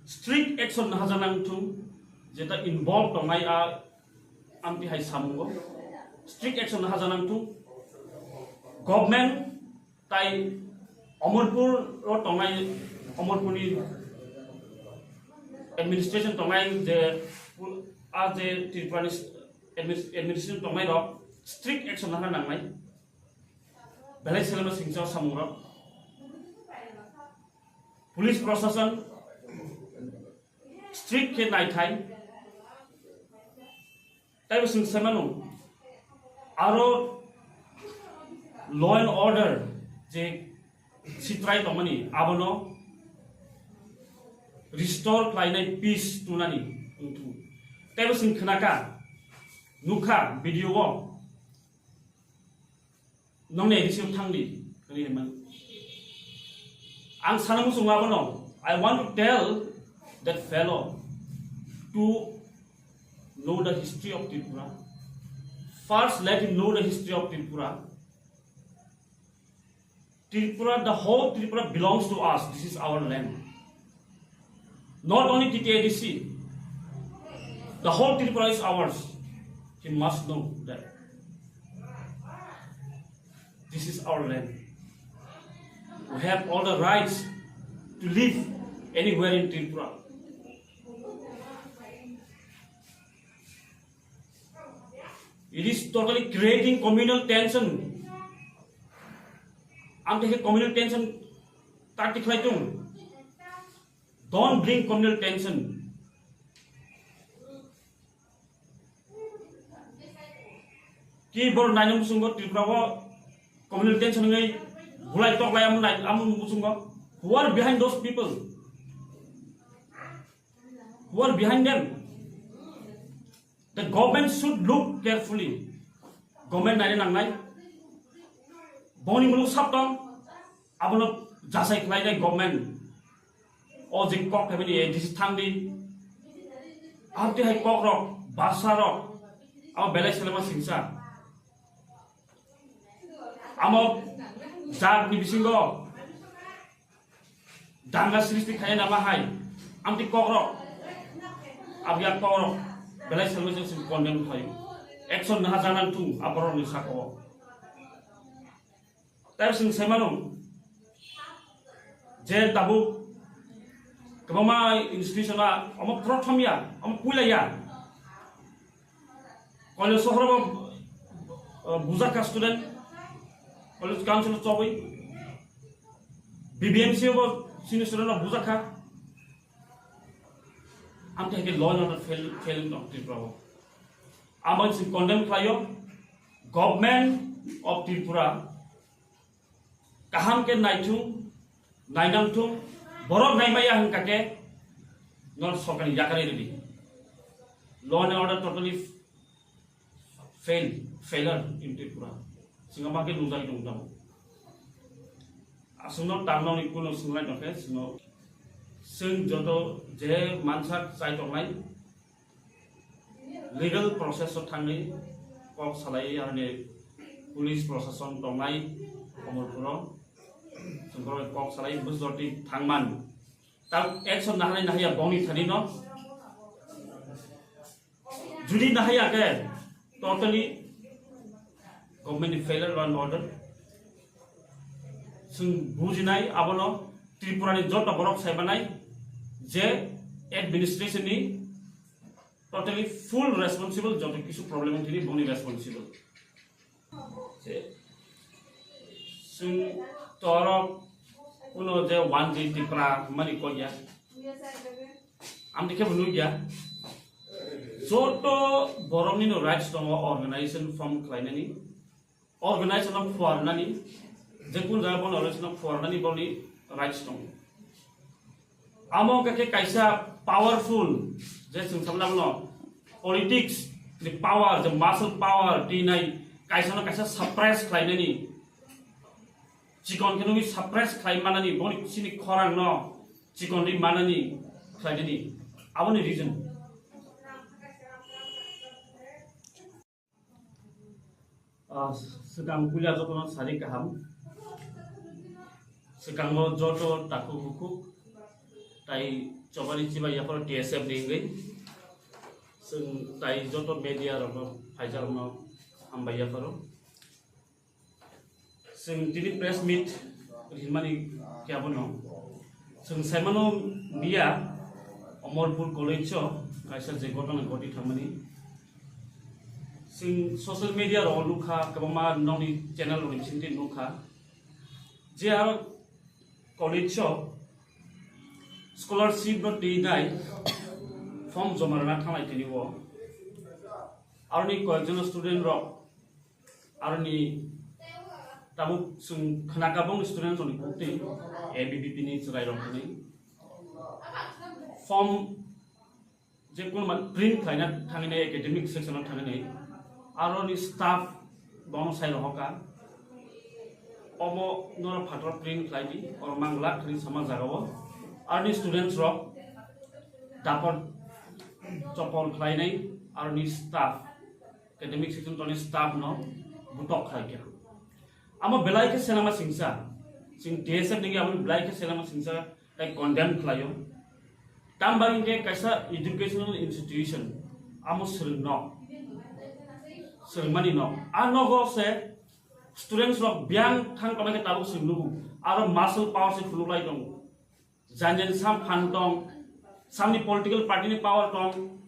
Strict action nahajanang thung, jeta involve tongnai a amtwi hai samungo. Strict action nahajanang thung. Government tai Omorpur o tongnai, Omorpurni administration tongnai je a je Tripurani adminis-, administration tongnai rok strict action naha nangnai. Belai selengma singsa samungrok. Police proshashan strict khe naithai. Taibo chwng sai mano, aro law and order je sitrai tongmani abono restore khlainai, peace tunani wngthung. Taibo chwng khnakha, nukha video o. Nongni A D C o thangdi, hwnwi hwnmano. Ang sana muchungo abono, I want to tell that fellow to know the history of Tripura. First, let him know the history of Tripura. Tripura, the whole Tripura belongs to us. This is our land. Not only T T A D C, the whole Tripura is ours. He must know that this is our land. We have all the rights to live anywhere in Tripura. It is totally creating communal tension. Ang tei communal tension tactic khlai tung. Don't bring communal tension. Ki bor nainung muchungo Tripura o communal tension wngwi bulai toklai amo nai amo muchungo. Who are behind those people? Who are behind them? The government should look carefully. Government naina nangnai. Boni muluk sab tong. Abono jasai khlainai government. O je kok khaimani A D C thangdi. Abti hai kok rok, basa rok. Abo belai selema singsa. Amo jat ni bisingo danga sristi khaina nama hai. Amti kok rok. Abya kok rok. Belai selema sing condemn khlaio. Action naha janan thung aborok ni sako. Tei chwng sai mano je tabuk kwbangma institution a omo prothom ya, omo puila ya. College sohor bo, uh, bujak kha student, college council chobwi, B B M C bo sini student rok bujak kha. Amtwi hai khe law and order fail, fail wng tong Tripura o. Amo chwng condemn khlaio, Government of Tripura kaham khe naithung, nainangthung, borok naimaya hwnkha khe nor sorkar ni yakarwi rwdi. Law and order totally fail, failure in Tripura. Chwng ma khe nujagwi tong tabuk. Aswkno tangnani kuno swnglaino khe chwngno, chwng joto je mansak chai tongnai, legal process o thangwi kok salai, aroni police prosason tongnai Omorpuro, chwng borok kok salai bwswk thangman. Ta action nahanai nahaya bongni thani no. Judi nahaya khe totally government ni failure law and order. Chwng bujinai abono Tripura ni joto borok saimanai je administration ni totally full responsible, joto kisu problem wngthini bongni responsible. Je chwng torok kuno je one G Tripura mani kok ya. Amtwi khe bo nukya. Joto borokni no rights tongo organization form khlainani, organization no phuarnani, je kun jaga bono organization no phuarnani boni rights tongo. Amo hwnkha khe kaisa powerful, je chwng sabna bono politics ni power, je muscle power twi nai kaisa no kaisa suppress khlainani, chikon khe nugwi suppress khlai manani, boni chini khorang no chikon ri manani khlainani, aboni reason. Ah, swkang puila jotono sari kaham. Swkango joto takhuk bukhuk tai chobani chibai yapharo T S F ni wngwi. Chwng tai joto media rokno phaijak rokno hambai yapharo. Chwng tini press meet hinmani khe abono chwng saimano miya Omorpur College o kaisa je gotona goti thangmani. Chwng social media rok nukha, kwbangma nokni channel rokni bisingtwi nukha je aro college o scholarship no twi nai form joma rwna thanglai tini o. Aroni koyekjon student rok Aroni tabuk chwng khnakha bongni student rokni kuktwi A B V P ni chwrai rok hwnwi form je kun man print khlaina thangwi nai academic section o thangwi nai aroni staff bono sai rohorkha omo norok phataro print khlai di oro mang glak thani sama jaga o aroni students rok dapor chopor khlai nai aroni staff academic section toni staff no butok khlai kha. Amo belai khe selama singsa, chwng T S F ni abo belai khe selama singsa tai condemn khlaio. Tamo bagwi khe kaisa educational institution amo swrwng no, swrwngmani no. A nogo se students rok biyang thang tongma khe tabuk swrwng nugo. Aro muscle power se phunuk lai tongo. Jan jan sam phan tong, samni political party ni power tong.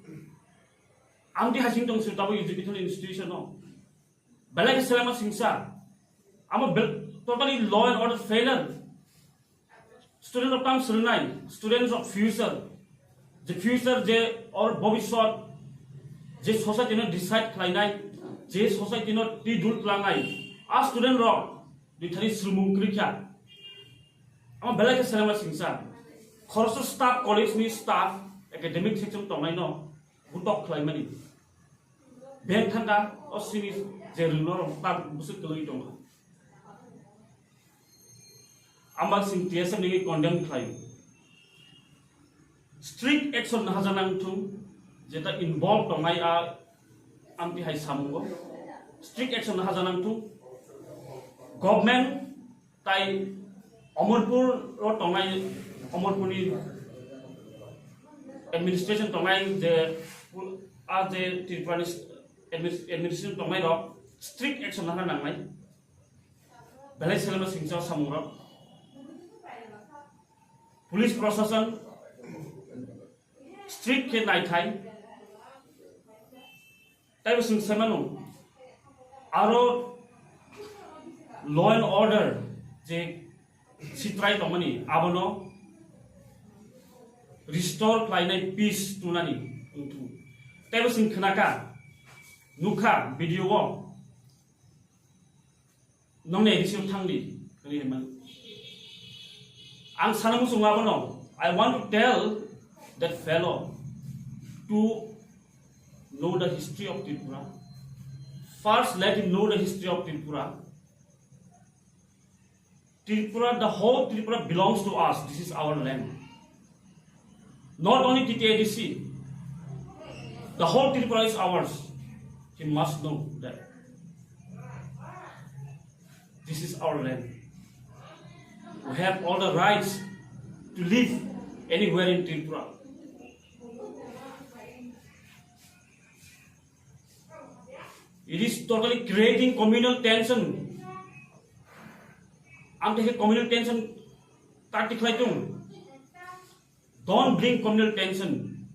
Amtwi hasing tong sir tabuk educational institution no. Belai khe selama singsa. Amo bel-, totally law and order failure. Student rok tam swrwngnai, students of future. Je future je or bobiswat je society no decide khlainai. Je society no twi dul plangnai, a student rok dui thani swrwngmung kwrwi kha. Ama belai khe selengma singsa. Khoroksa staff, college ni staff, academic section tongnai no butok khlaimani. Beng thangkha, o sini je rwngno rok ta bwswk kwlwi tongkha. Ama sing T S F ni condemn khlai. Strict action nahajanang thung, jeta involve tongnai a amti hai samungo. Strict action nahajanang thung. Government tai Omorpur o tongnai, Omorpurni administration tongnai je, a je Tripurani adminis-, administration tongnai rok strict action nahana nangnai. Belai selengma singsa samungrok. Police prosason strict khe naithai. Taibo chwng saimano, aro law and order je sitrai tongmani abono restore khlainai, peace tunani wngthung. Taibo chwng khnakha, nukha video o. Nongni A D C o thangdi, hwnwi hwnmano. Ang sana muchungo abono, I want to tell that fellow to know the history of Tripura. First, let him know the history of Tripura. Tripura, the whole Tripura belongs to us. This is our land. Not only T T A D C, the whole Tripura is ours. He must know that this is our land. We have all the rights to live anywhere in Tripura. It is totally creating communal tension. Ang tei communal tension tati khlai tung. Don't bring communal tension.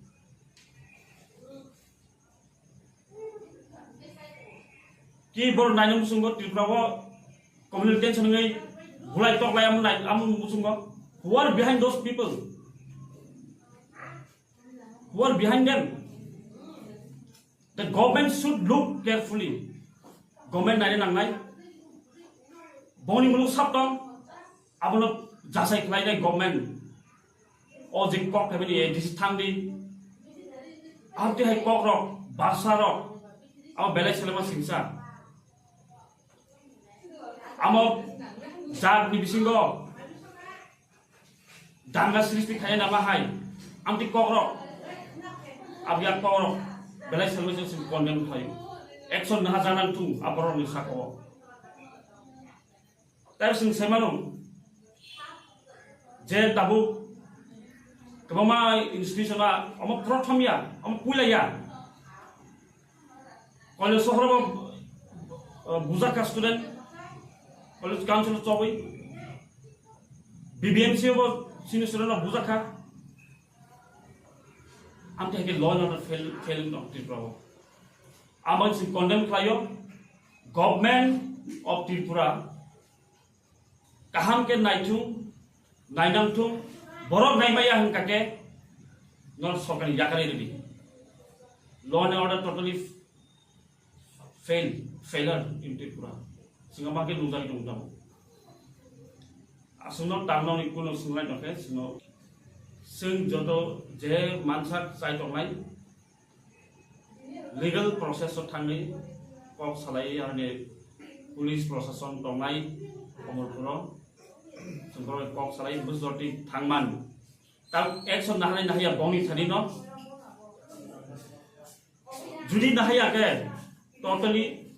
Ki bor nainung muchungo Tripura o communal tension ngai bulai tok lai am nai am muchungo. Who are behind those people? Who are behind them? The government should look carefully. Government naina nangnai. Boni muluk sab tong, abono jasai khlainai government. O je kok khaibani A D C thangdi. Abti hai kok rok, basa rok, abo belai selema singsa. Amo jat ni bisingo danga sristi khaina ma hai, amti kokrok, abya kokrok, belai salvation sin condemn khlaio. Action naha janang thung aborok ni saka o. Tei sing semano, je tabuk kwbangma institution a, omo prothom ya, omo puila ya. College sohor bo, uh, bujak kha student, college council chobwi, B B M C bo sini student rok bujak kha. Amtwi hai khe law and order fail, fail wng tong Tripura o. Amoni si condemn khlaio, Government of Tripura kaham khe naithung, nainangthung, borok naimaya hwnkha khe nor sorkar ni yakarwi rwdi. Law and order totally fail, failure in Tripura. Singa ma khe nujagwi tongo tamo. Aswkno tangno ni kuno swnglaino khe swngno. Swng joto je mansak chai tongnai, legal process o thangwi kok salai, aroni police prosason tongnai Omorpuro, chwng borok kok salai bujorti thangman. Tam action nahanai nahaya bongni thani no. Judi nahaya khe totally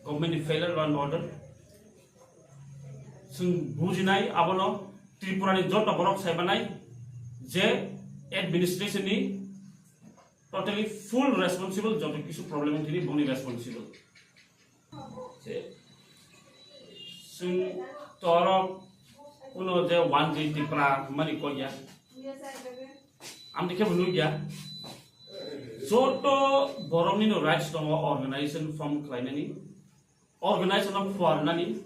government ni failure law and order. Chwng bujinai abono Tripura ni joto borok saimanai je administration ni totally full responsible, joto kisu problem wng thini bongni responsible. Je, chwng torok kuno je one G Tripura mani kok ya. Amtwi khe bo nukya. Joto borokni no rights tongo organization form khlainani. Organization no phuarnani,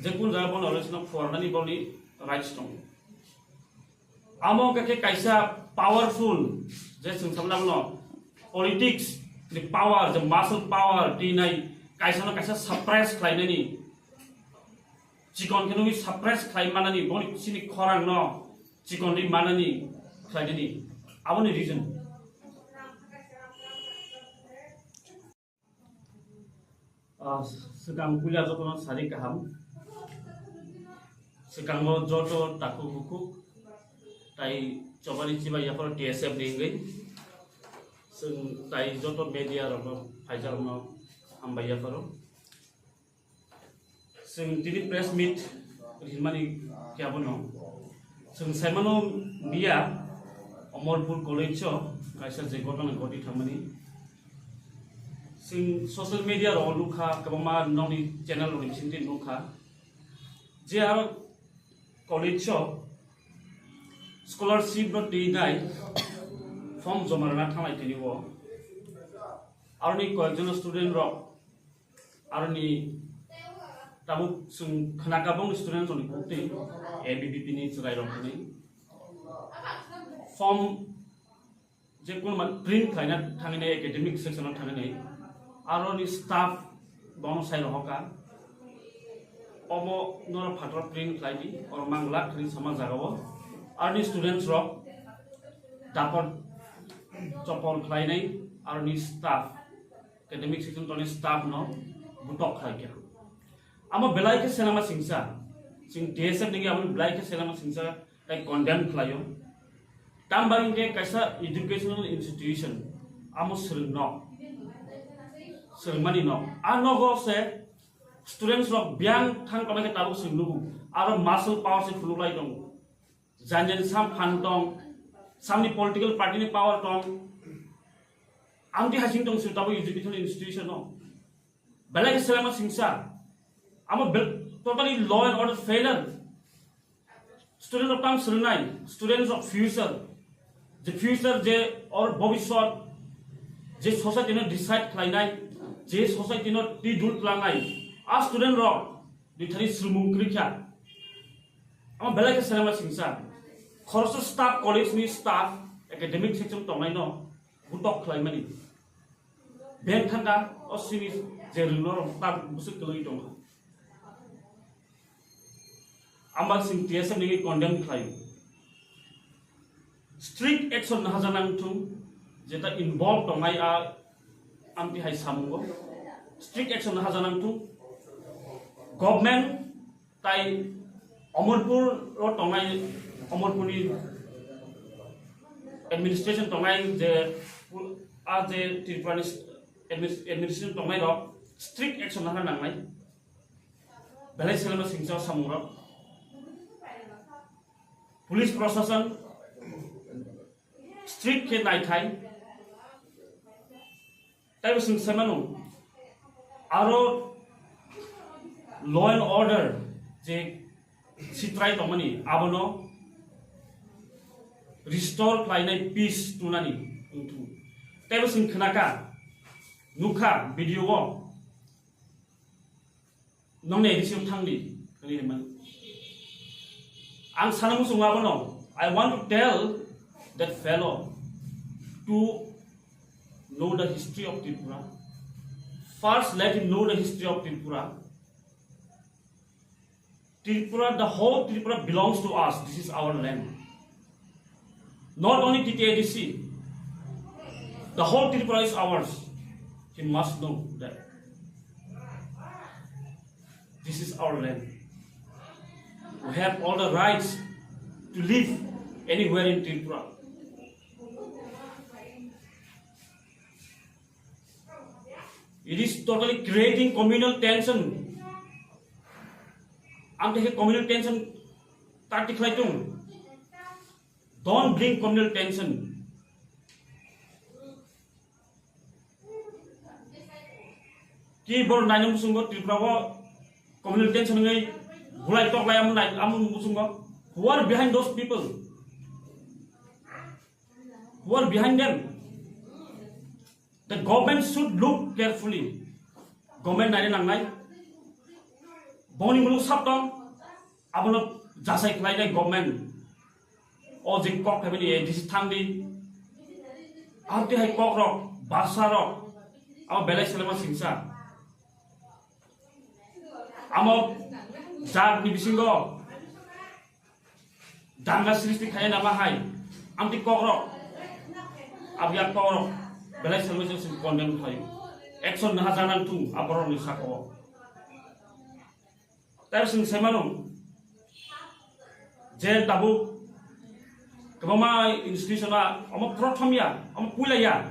je kun jaga bono organization no phuarnani boni rights tongo. Amo hwnkha khe kaisa powerful, je chwng samna bono politics, The power, the muscle power, twi nai kaisa no kaisa suppress khlainani, chikon khe nugwi suppress khlai manani, boni sini khorang no chikon ri manani khlainani, aboni reason. Ah, swkang puila jotono sari kaham. Swkango joto takhuk bukhuk tai chobani chibai yapharo T S F ni wngwi. Chwng tai joto media rokno phaijak rokno hambai yapharo. Chwng tini press meet rinmani khe abono. Chwng saimano miya Omorpur College o kaisa je ghotona ghoti thangmani. Chwng social media rok nukha, kwbangma nokni channel rokni bisingtwi nukha. Je aro college o scholarship no twi nai form joma rwna thanglai tini o. Aroni koyekjon student rok Aroni tabuk chwng khnakha bongni student rokni kok twi A B V P ni chwrai rok hwnwi form je kono ma print khlaina thangwi nai academic section o thangwi nai aroni staff bono sai rohorkha omo norok phataro print khlai di oro mangla khani sama jaga o aroni students rok dapor chopor khlai nai aroni staff academic section toni staff no butok khlai kha. Amo belai khe selama singsa, chwng T S F ni amo belai khe selama singsa tai condemn khlaio. Tamba hinkhe kaisa educational institution amo swrwng no, swrwngmani no. A nogo se students rok biyang thang tongmai khe tabuk swrwng nugo. Aro muscle power se phunuk lai tongo. Jan jan sam phan tong, samni political party ni power tong. Amtwi hasing tong sir tabo educational institution no. Belai khe selama singsa. Amo bel-, totally law and order failure. Student of tam swrwngnai, students of future. Je future je or bobiswat, je society no decide khlainai, je society no twi dul klangnai. A student rok Dithari swrwngmung kwrwi kha. Amo belai khe selama singsa. Khoroksa staff, college ni staff, academic section tongnai no butok khlai mani. Beng thangka o sini je rwngno rok ta bwswk kwlwi tongkha. Amba sing T S F ni condemn khlai. Strict action nahajanang thung, jeta involve tongnai a amtwi hai samungo. Strict action nahajanang thung. Government tai Omorpur o tongnai, Omorpurni administration tongnai je pu-, a je Tripurani adminis-, administration tongnai rok strict action naha nangnai. Belai selama singsa samungrok. Police proshashan strict khe naithai. Taibo chwng sai mano, aro law and order je sitrai tongmani abono restore khlainai, peace tunani wngthung. Taibo chwng khnakha, nukha video o. Nongni A D C o thangdi, nini man. Ang sana muchungo abono, I want to tell that fellow to know the history of Tripura. First, let him know the history of Tripura. Tripura, the whole Tripura belongs to us. This is our land. Not only T T A D C, the whole Tripura is ours. He must know that this is our land. We have all the rights to live anywhere in Tripura. It is totally creating communal tension. Ang tei communal tension ta tikhlai tung. Don't bring communal tension. Ki bor naina musungo Tripura o communal tension ngai bulai tok lai amun nai amun musungo. Who are behind those people? Who are behind them? The government should look carefully. Government naina nangnai. Boni muluk sab tong. Abono jasai khlainai government. O je kok khaimani A D C thangdi. Abti hai kok rok, basa rok. Abo belai selema singsa. Amo jat ni bisingo danga sristi khaya nama hai. Amti kokrok. Abya kokrok. Belai selema sing condemn khayo. Action naha janang tung aborok ni sako. Tai sing semano. Je tabuk kwbangma institution a omo prothom ya, omo puila ya.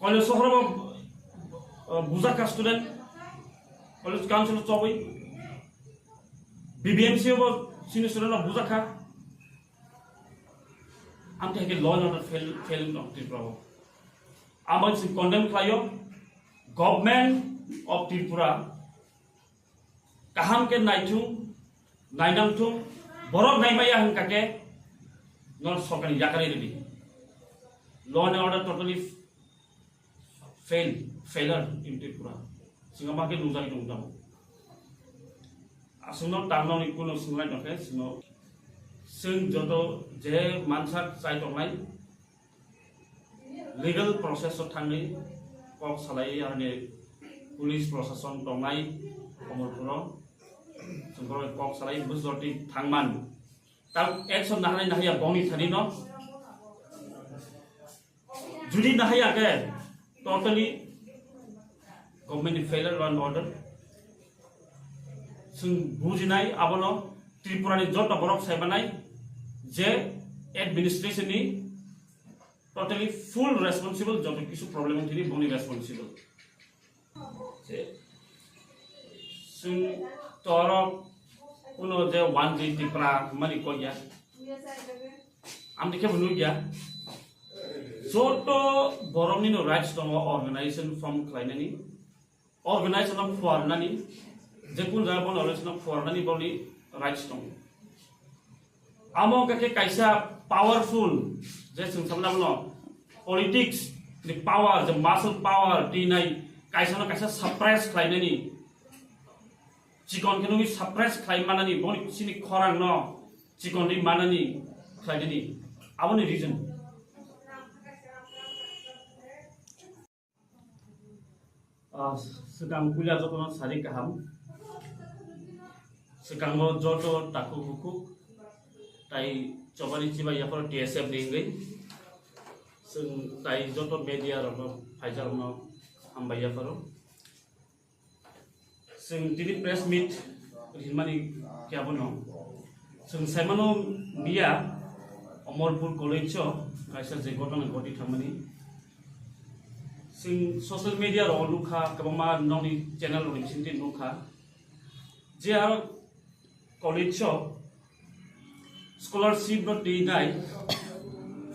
College sohor bo, uh, bujaka student, college council chobwi, B B M C bo sini student rok bujaka. Amte ke law and order fail, failing of Tripura. Amang sing condemn khlayo, Government of Tripura kaham ke naithung, nainangthung, borok naimaya hwnkha ke nor sorkar ni yakarwi rwdi. Law and order totally fail, failure in Tripura. Singa ma ke nujai tong tamo. Asungno tangno ni kuno singlai no ke sino sing joto je mansak chai tongnai legal process o thangwi kok salai ani police prosason tongnai Omorpuro. Sungkoro kok salai bujorti thangman. Tam action nahanai nahaya bongni thani no. Judi nahaya ke totally government ni failure law and order. Sung bujinai abono Tripura ni joto borok saimanai je administration ni totally full responsible joto kisu problem thini boni responsible. Je sung torok uno je one G Tripura mani koya. Amni khe nukya. Joto borokni no rights tongo organization form khlainani, organization no phuarnani, je kun jaga bono organization no phuarnani boni rights tongo. Amo khe kaisa powerful je chwng samna bono politics ni power, je muscle power tinai kaisa no kaisa suppress khlainani, chikon khe nugwi suppress khlai manani, boni sini khorang no chikon ri manani khlainani, aboni reason. Ah, swkang puila jotono sari kaham. Swkango joto takhuk bukhuk tai chobani chibai yapharo T S F ni wngwi. Chwng tai joto media rokno phaijak rokno hambai yapharo. Chwng tini press meet rinmani khe abono chwng saimano miya Omorpur College o kaisa je ghotona ghoti thangmani. Chwng social media rok nukha, kwbangma nokni channel rokni bisingtwi nukha je aro college o scholarship no twi nai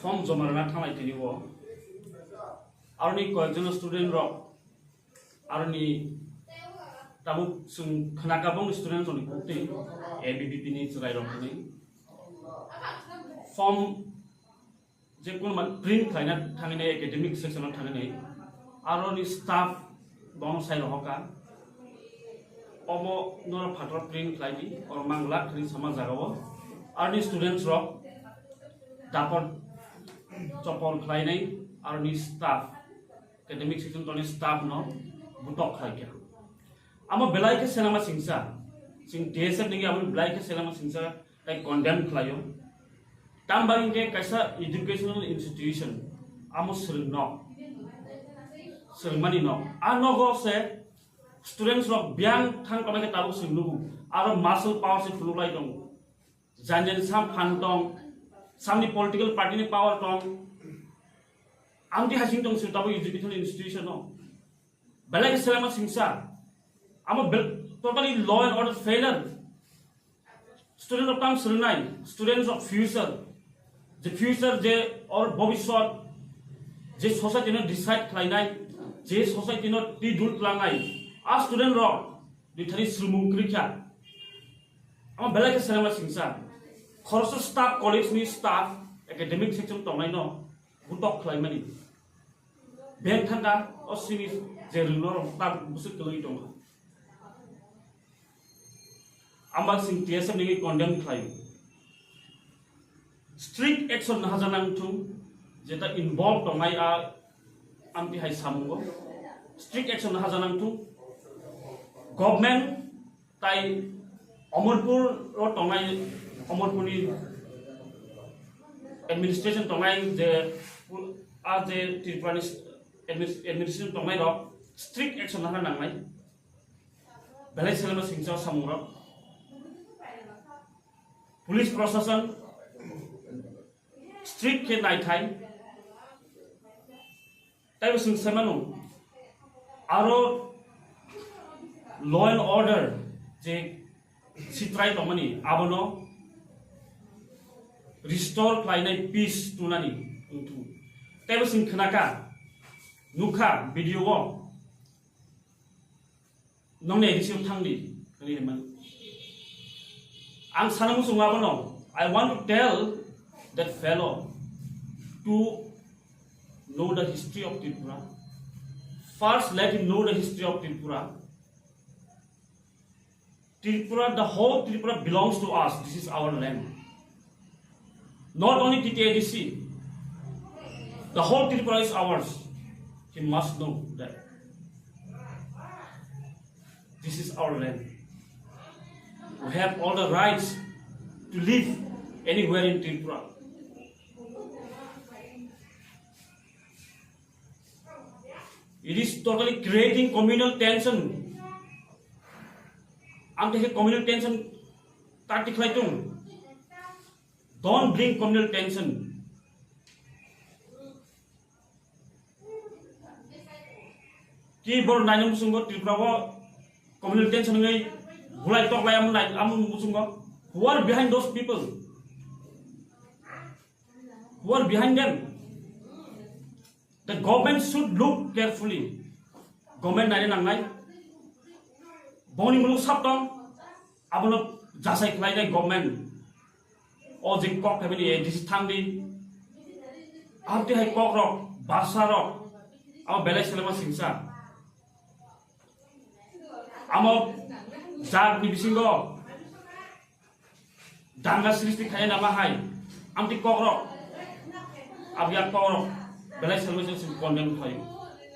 form joma rwna thanglai tini o aroni koyekjon student rok Aroni tabuk chwng khwnakha bongni student rokni kok twi A B V P ni chwrai rok hwnwi form je kono man print khlaina thangwi nai academic section o thangwi nai aroni staff bono sai rohorkha omo norok phator print khlai di oro mang glak hwnwi sama jaga o aroni students rok dapor chopor khlainai aroni staff academic section toni staff no butok khlai kha. Amo belai khe selama singsa, chwng T S F ni abo belai khe selama singsa tai condemn khlaio. Tamo bai hwnkhe kaisa educational institution amo swrwng no, swrwngmani no. A nogo se students rok biyang thang tongna khe tabuk swrwng nugo. Aro muscle power se phunuk lai tongo. Jani jani sam phan tong, samni political party ni power tong. Amtwi hasing tong sir tabuk educational institution no. Belai khe selama singsa. Amo bel-, totally law and order failure. Student rok tang swrwngnai, students of future. Je future je or bobiswat je society no decide khlainai, je society no twi dul klangnai. A student rok Dithani swrwngmung kwrwi kha. Amo belai khe selengma singsa. Khoroksa staff, college ni staff, academic section tongnaino butok khlaimani. Beng thangkha o sini je rwngno rok ta bwswk kwlwi tongkha. Amo sing T S F ni condemn khlaio. Strict action naharjaknai wngthung, jeta involve tongnai a Amtwi hai samungo strict action hajanang thung. Government tai Omorpur o tongnai, Omorpurni administration tongnai je, a je Tripurani adminis-, administration tongnai rok strict action hana nangnai. Belai selengma singcha samung rok. Police prosason strict khe naithai. Taibo chwng sai mano, aro law and order je sitrai tongmani abono restore khlainai, peace tunani wngthung. Taibo chwng khnakha, nukha video o. Nongni A D C o thangdi, hwnwi hwnmano. Ang sana muchungo abono, I want to tell that fellow to know the history of Tripura. First, let him know the history of Tripura. Tripura, the whole Tripura belongs to us. This is our land. Not only T T A D C, the whole Tripura is ours. He must know that this is our land. We have all the rights to live anywhere in Tripura. It is totally creating communal tension. Ang tei communal tension tak tikhlai tung. Don't bring communal tension. Ki bor nainung muchungo Tripura o communal tension ngai bulai tok lai amun nai amun muchungo. Who are behind those people? Who are behind them? The government should look carefully. Government naina nangnai. Boni muluk sab tong, abono jasai khlainai government. O je kok khaimani A D C thangdi. Abdi hai kok rok, basa rok, abo belai selema singsa. Amo jat ni bisingo danga sristi khaina ma hai, amti kokrok, abya kokrok, belai salvation sin condemn khayo.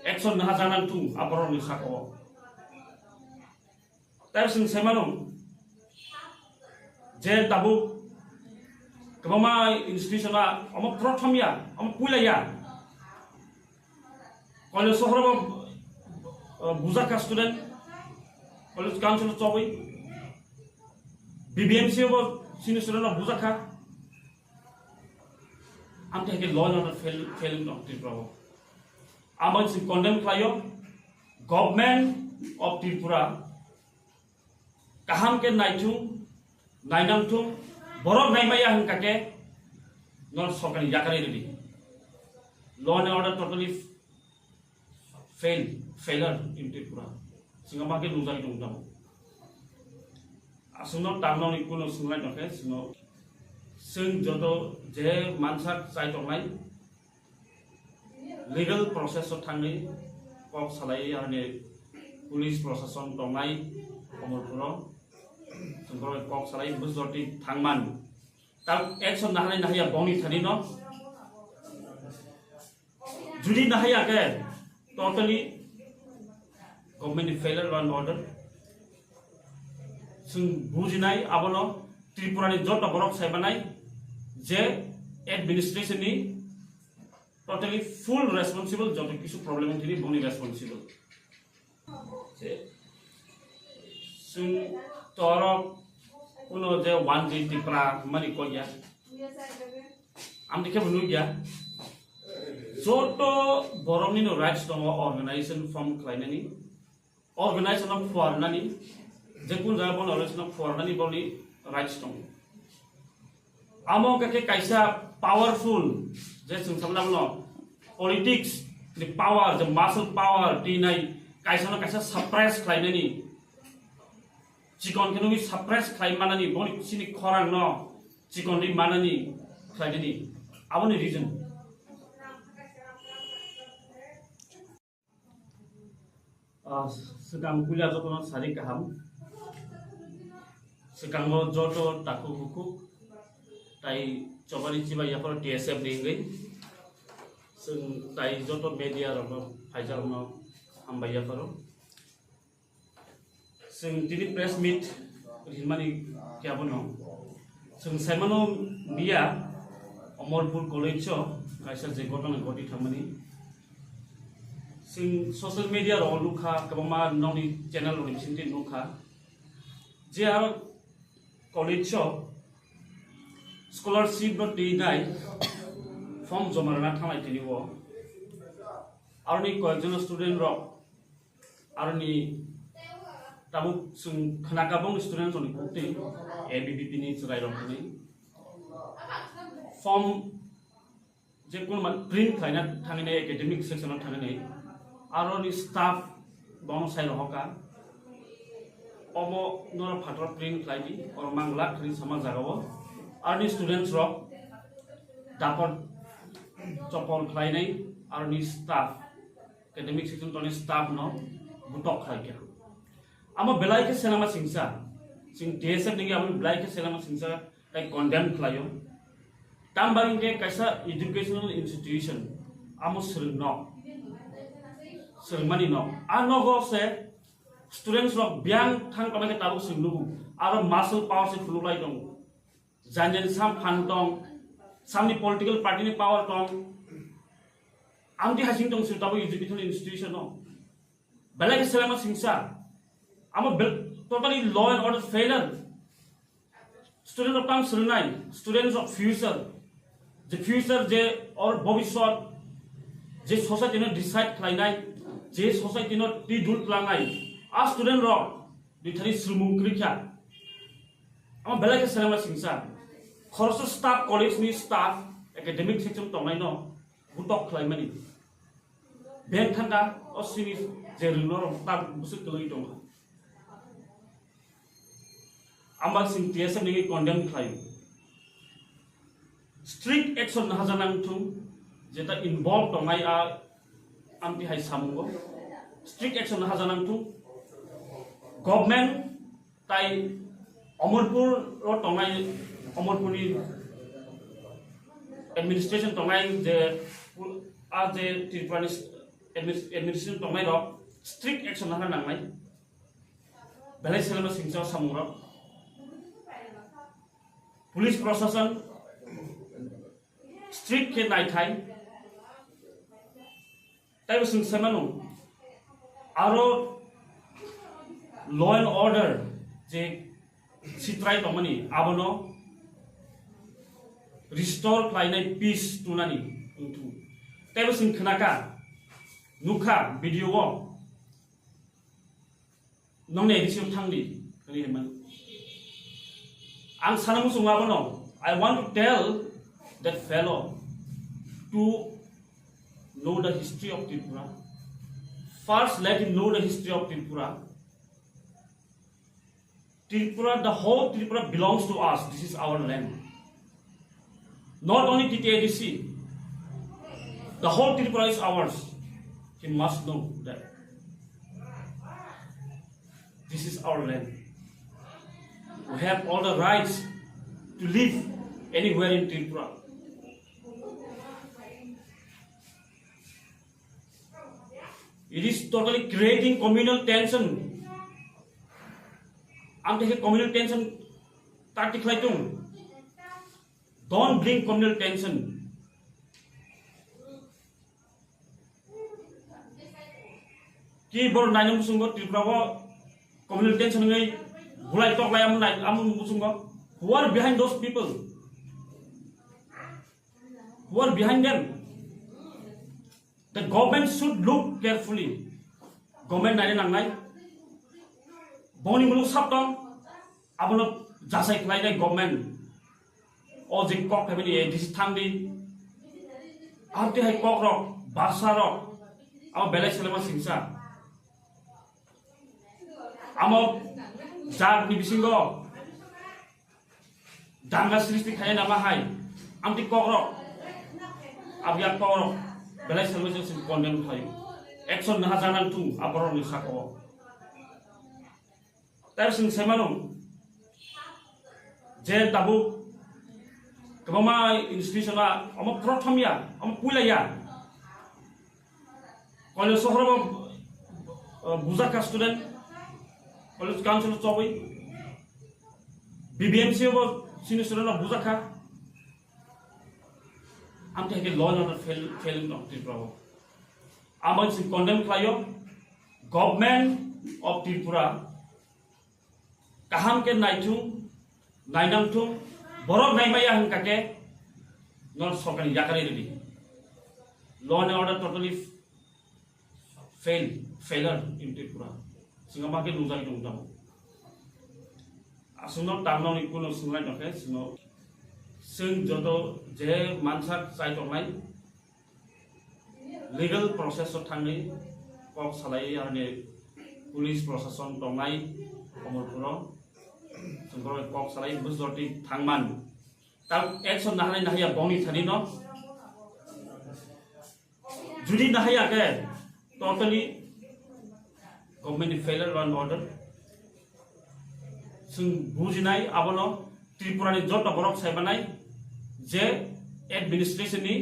Action naha janan tung aborok ni saka o. Tei sin semano, je tabuk kwbangma institution a omo prothom ya, omo puila ya. College sohor bo, uh, bujaka student, college council chobwi, B B M C bo sini student rok bujaka. Amte ke law and order fail, failing of Tripura. Amon si condemn khlayo, government of Tripura kaham ke naithung, nainang thung, borok naimaya hwnkha ke nor sorkar ni yakari ridi. Law and order totally fail, failure in Tripura. Singa ma ke nujai tung tamo. Asungno tangno ni kuno sunglai tongkhe sino sung joto je mansak chai tongnai, legal process o thangwi kok salai, aroni police prosason tongnai Omorpuro, chwng borok kok salai bujorti thangman. Tam action nahanai nahaya bongni thani no. Judi nahaya ke totally government ni failure law and order. Chwng bujinai abono Tripura ni joto borok saimanai je administration ni totally full responsible, joto kisu problem wngthini bongni responsible. Je chwng torok kuno je one G Tipra mani kok ya. Amtwi khe bo nukya. Joto borokni no rights tongo organization form khlainani. Organization no phuarnani, je kun jaga bono organization no phuarnani boni rights tongo. Amo khe kaisa powerful, je chwng sabna bono politics ni power, je muscle power, tinai kaisa no kaisa suppress khlainani. Chikon khe nugwi suppress khlai manani, boni sini khorang no chikon ri manani khlainani. Aboni reason. Ah, swkang puila jotono sari kaham. Swkango joto takhuk bukhuk tai chobani chibai yapharo T S F ni wngwi. Chwng tai joto media rokno phaijak rokno hambai yapharo. Chwng tini press meet rinmani khe abono chwng saimano miya Omorpur College o kaisa je gotana goti thangmani. Chwng social media rok nukha, kwbangma nokni channel rokni bisingtwi nukha je aro college o scholarship no twi nai form joma rwna thanglai tini o. Aroni koyekjon student rok, aroni tabuk chwng khwnakha bongni student rokni kok twi A B V P ni chwrai rok hwnwi form je kono ma print khlaina thangwi nai academic section o thangwi nai, aroni staff bono sai rohorkha, omo norok phataro print khlai di, oro mang glak hwnwi sama jaga o. Aroni students rok dapor chopol khlainai, aroni staff, academic section toni staff no butok khlaikha. Amo belai khe selama singsa, chwng T S F nini abo belai khe selama singsa tai condemn khlaio. Tambai hwnkhe kaisa educational institution, amo swrwng nok, swrwngmani nok. A nogo se students rok biyang thang tongmai khe tabuk chwng nugo, aro muscle power se phunuk lai tongo. Jani jani sam phan tong, samni political party ni power tong. Amtwi hasing tong sir tabuk educational institution no. Belai khe selama singsa. Amo bel-, totally law and order failure. Student rok tang swrwngnai, students of future. Je future je or bhobishyot, je society no decide khlainai, je society no twi dul klangnai. A student rok Dithani swrwngmung kwrwi kha. Amo belai khe selengma singsa. Khoroksa staff, college ni staff, academic section tongnai no butok khlaimani. Beng thangkha o sini je rwngno rok ta bwswk kwlwi tongkha. Amo sing T S F nini condemn khlaio. Strict action naharjak nang thung, jeta involve tongnai a amtwi hai samungo. Strict action naharjak nang thung. Government tai Omorpur o tongnai, Omorpurni administration tongnai je a je Tripurani adminis-, administration tongnai rok strict action nahar nangnai. Belai selengma singsa o samungrok. Police prosason strict khe naithai. Taibo chwng sai mano, aro law and order je sitrai tongmani abono restore khlainai, peace tunani wngthung. Taibo chwng khnakha, nukha video o. Nongni A D C o thangdi, hwnwi hwnmano. Ang sana muchungo abono, I want to tell that fellow to know the history of Tripura. First, let him know the history of Tripura. Tripura, the whole Tripura belongs to us. This is our land. Not only T T A D C, the whole Tripura is ours. He must know that this is our land. We have all the rights to live anywhere in Tripura. It is totally creating communal tension. Ang khe communal tension ta tikhlai tung. Don't bring communal tension. Ki bor nainung muchungo Tripura o communal tension ngai bulai tok lai amun nai amun muchungo. Who are behind those people? Who are behind them? The government should look carefully. Government naina nangnai. Boni muluk sab tong, abono jasai khlainai government. O je kok phaimani A D C thangdi. Abti hai kok rok, barsa rok. Abo belai selema singsa. Amo jat ni bisingo danga srishti khaina ma hai, amti kokrok, abya kokrok, belai salvation sin condemn khlai, action naha janan thung aborok ni saka o. Tar sing semano, je tabuk kwbangma institution a omo prothom ya, omo puila ya, Oile sohor bo, uh, bujak kha student, oile council chobwi, B B M C bo sini student rok bujak kha. Amtwi hai khe law and order fail, fail wng tong Tripura o. Amo chwng condemn khlaio, Government of Tripura kaham khe naithung, nainangthung, borok naimaya hwnkha khe nor sorkar ni yakarwi rwdi. Law and order totally fail, failure in Tripura. Chwng ma khe nujagwi tongo tamo. Aswkno tangno ni kuno swnglaino khe chwngno, chwng joto je mansak chai tongnai, legal process o thangwi kok salai, aroni police prosason tongnai Omorpuro, chwng borok kok salai bujorti thangman. Ta action nahanai nahaya bongni thani no. Judi nahaya khe totally government ni failure law and order. Chwng bujinai abono Tripura ni joto borok saimanai je administration ni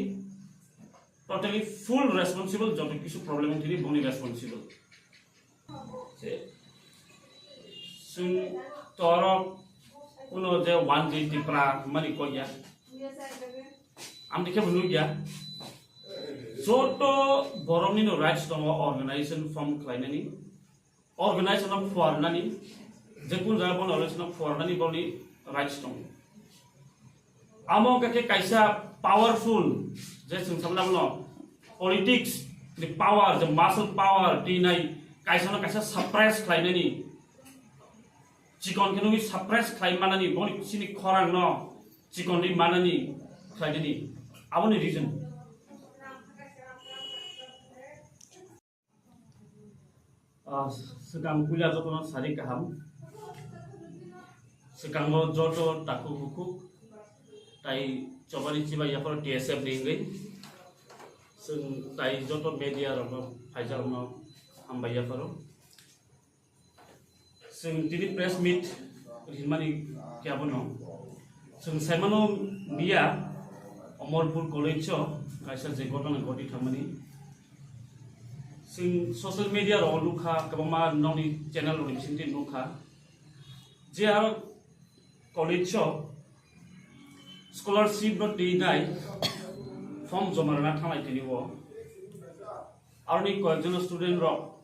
totally full responsible, joto kisu problem wngthini boni responsible. Je chwng torok kuno je one day Tripura mani kok ya. Amni khe bo nukya. Joto borokni no rights tongo organization form khlainani. Organization no phuarnani, je kun jaga bono organization no phuarnani boni rights tongo. Amo khe kaisa powerful, je chwng sabla bono politics ni power, je muscle power twi nai kaisa no kaisa suppress khlainani, chikon khe nungwi suppress khlai manani, boni sini khorang no chikon ri manani khlainani, aboni reason. Ah, swkang puila jotono sari kaham. Swkango joto takhuk bukhuk tai chobani chibai yapharo T S F ni wngwi. Chwng tai joto media rokno phaijak rokno hambai yapharo. Chwng tini press meet rinmani khe abono chwng saimano miya Omorpur College o kaisa je gotona goti thangmani. Chwng social media rok nukha, kwbangma nokni channel rokni bisingtwi nukha je aro college o scholarship no twi nai form joma rwna thanglai tini o. Aroni koyekjon student rok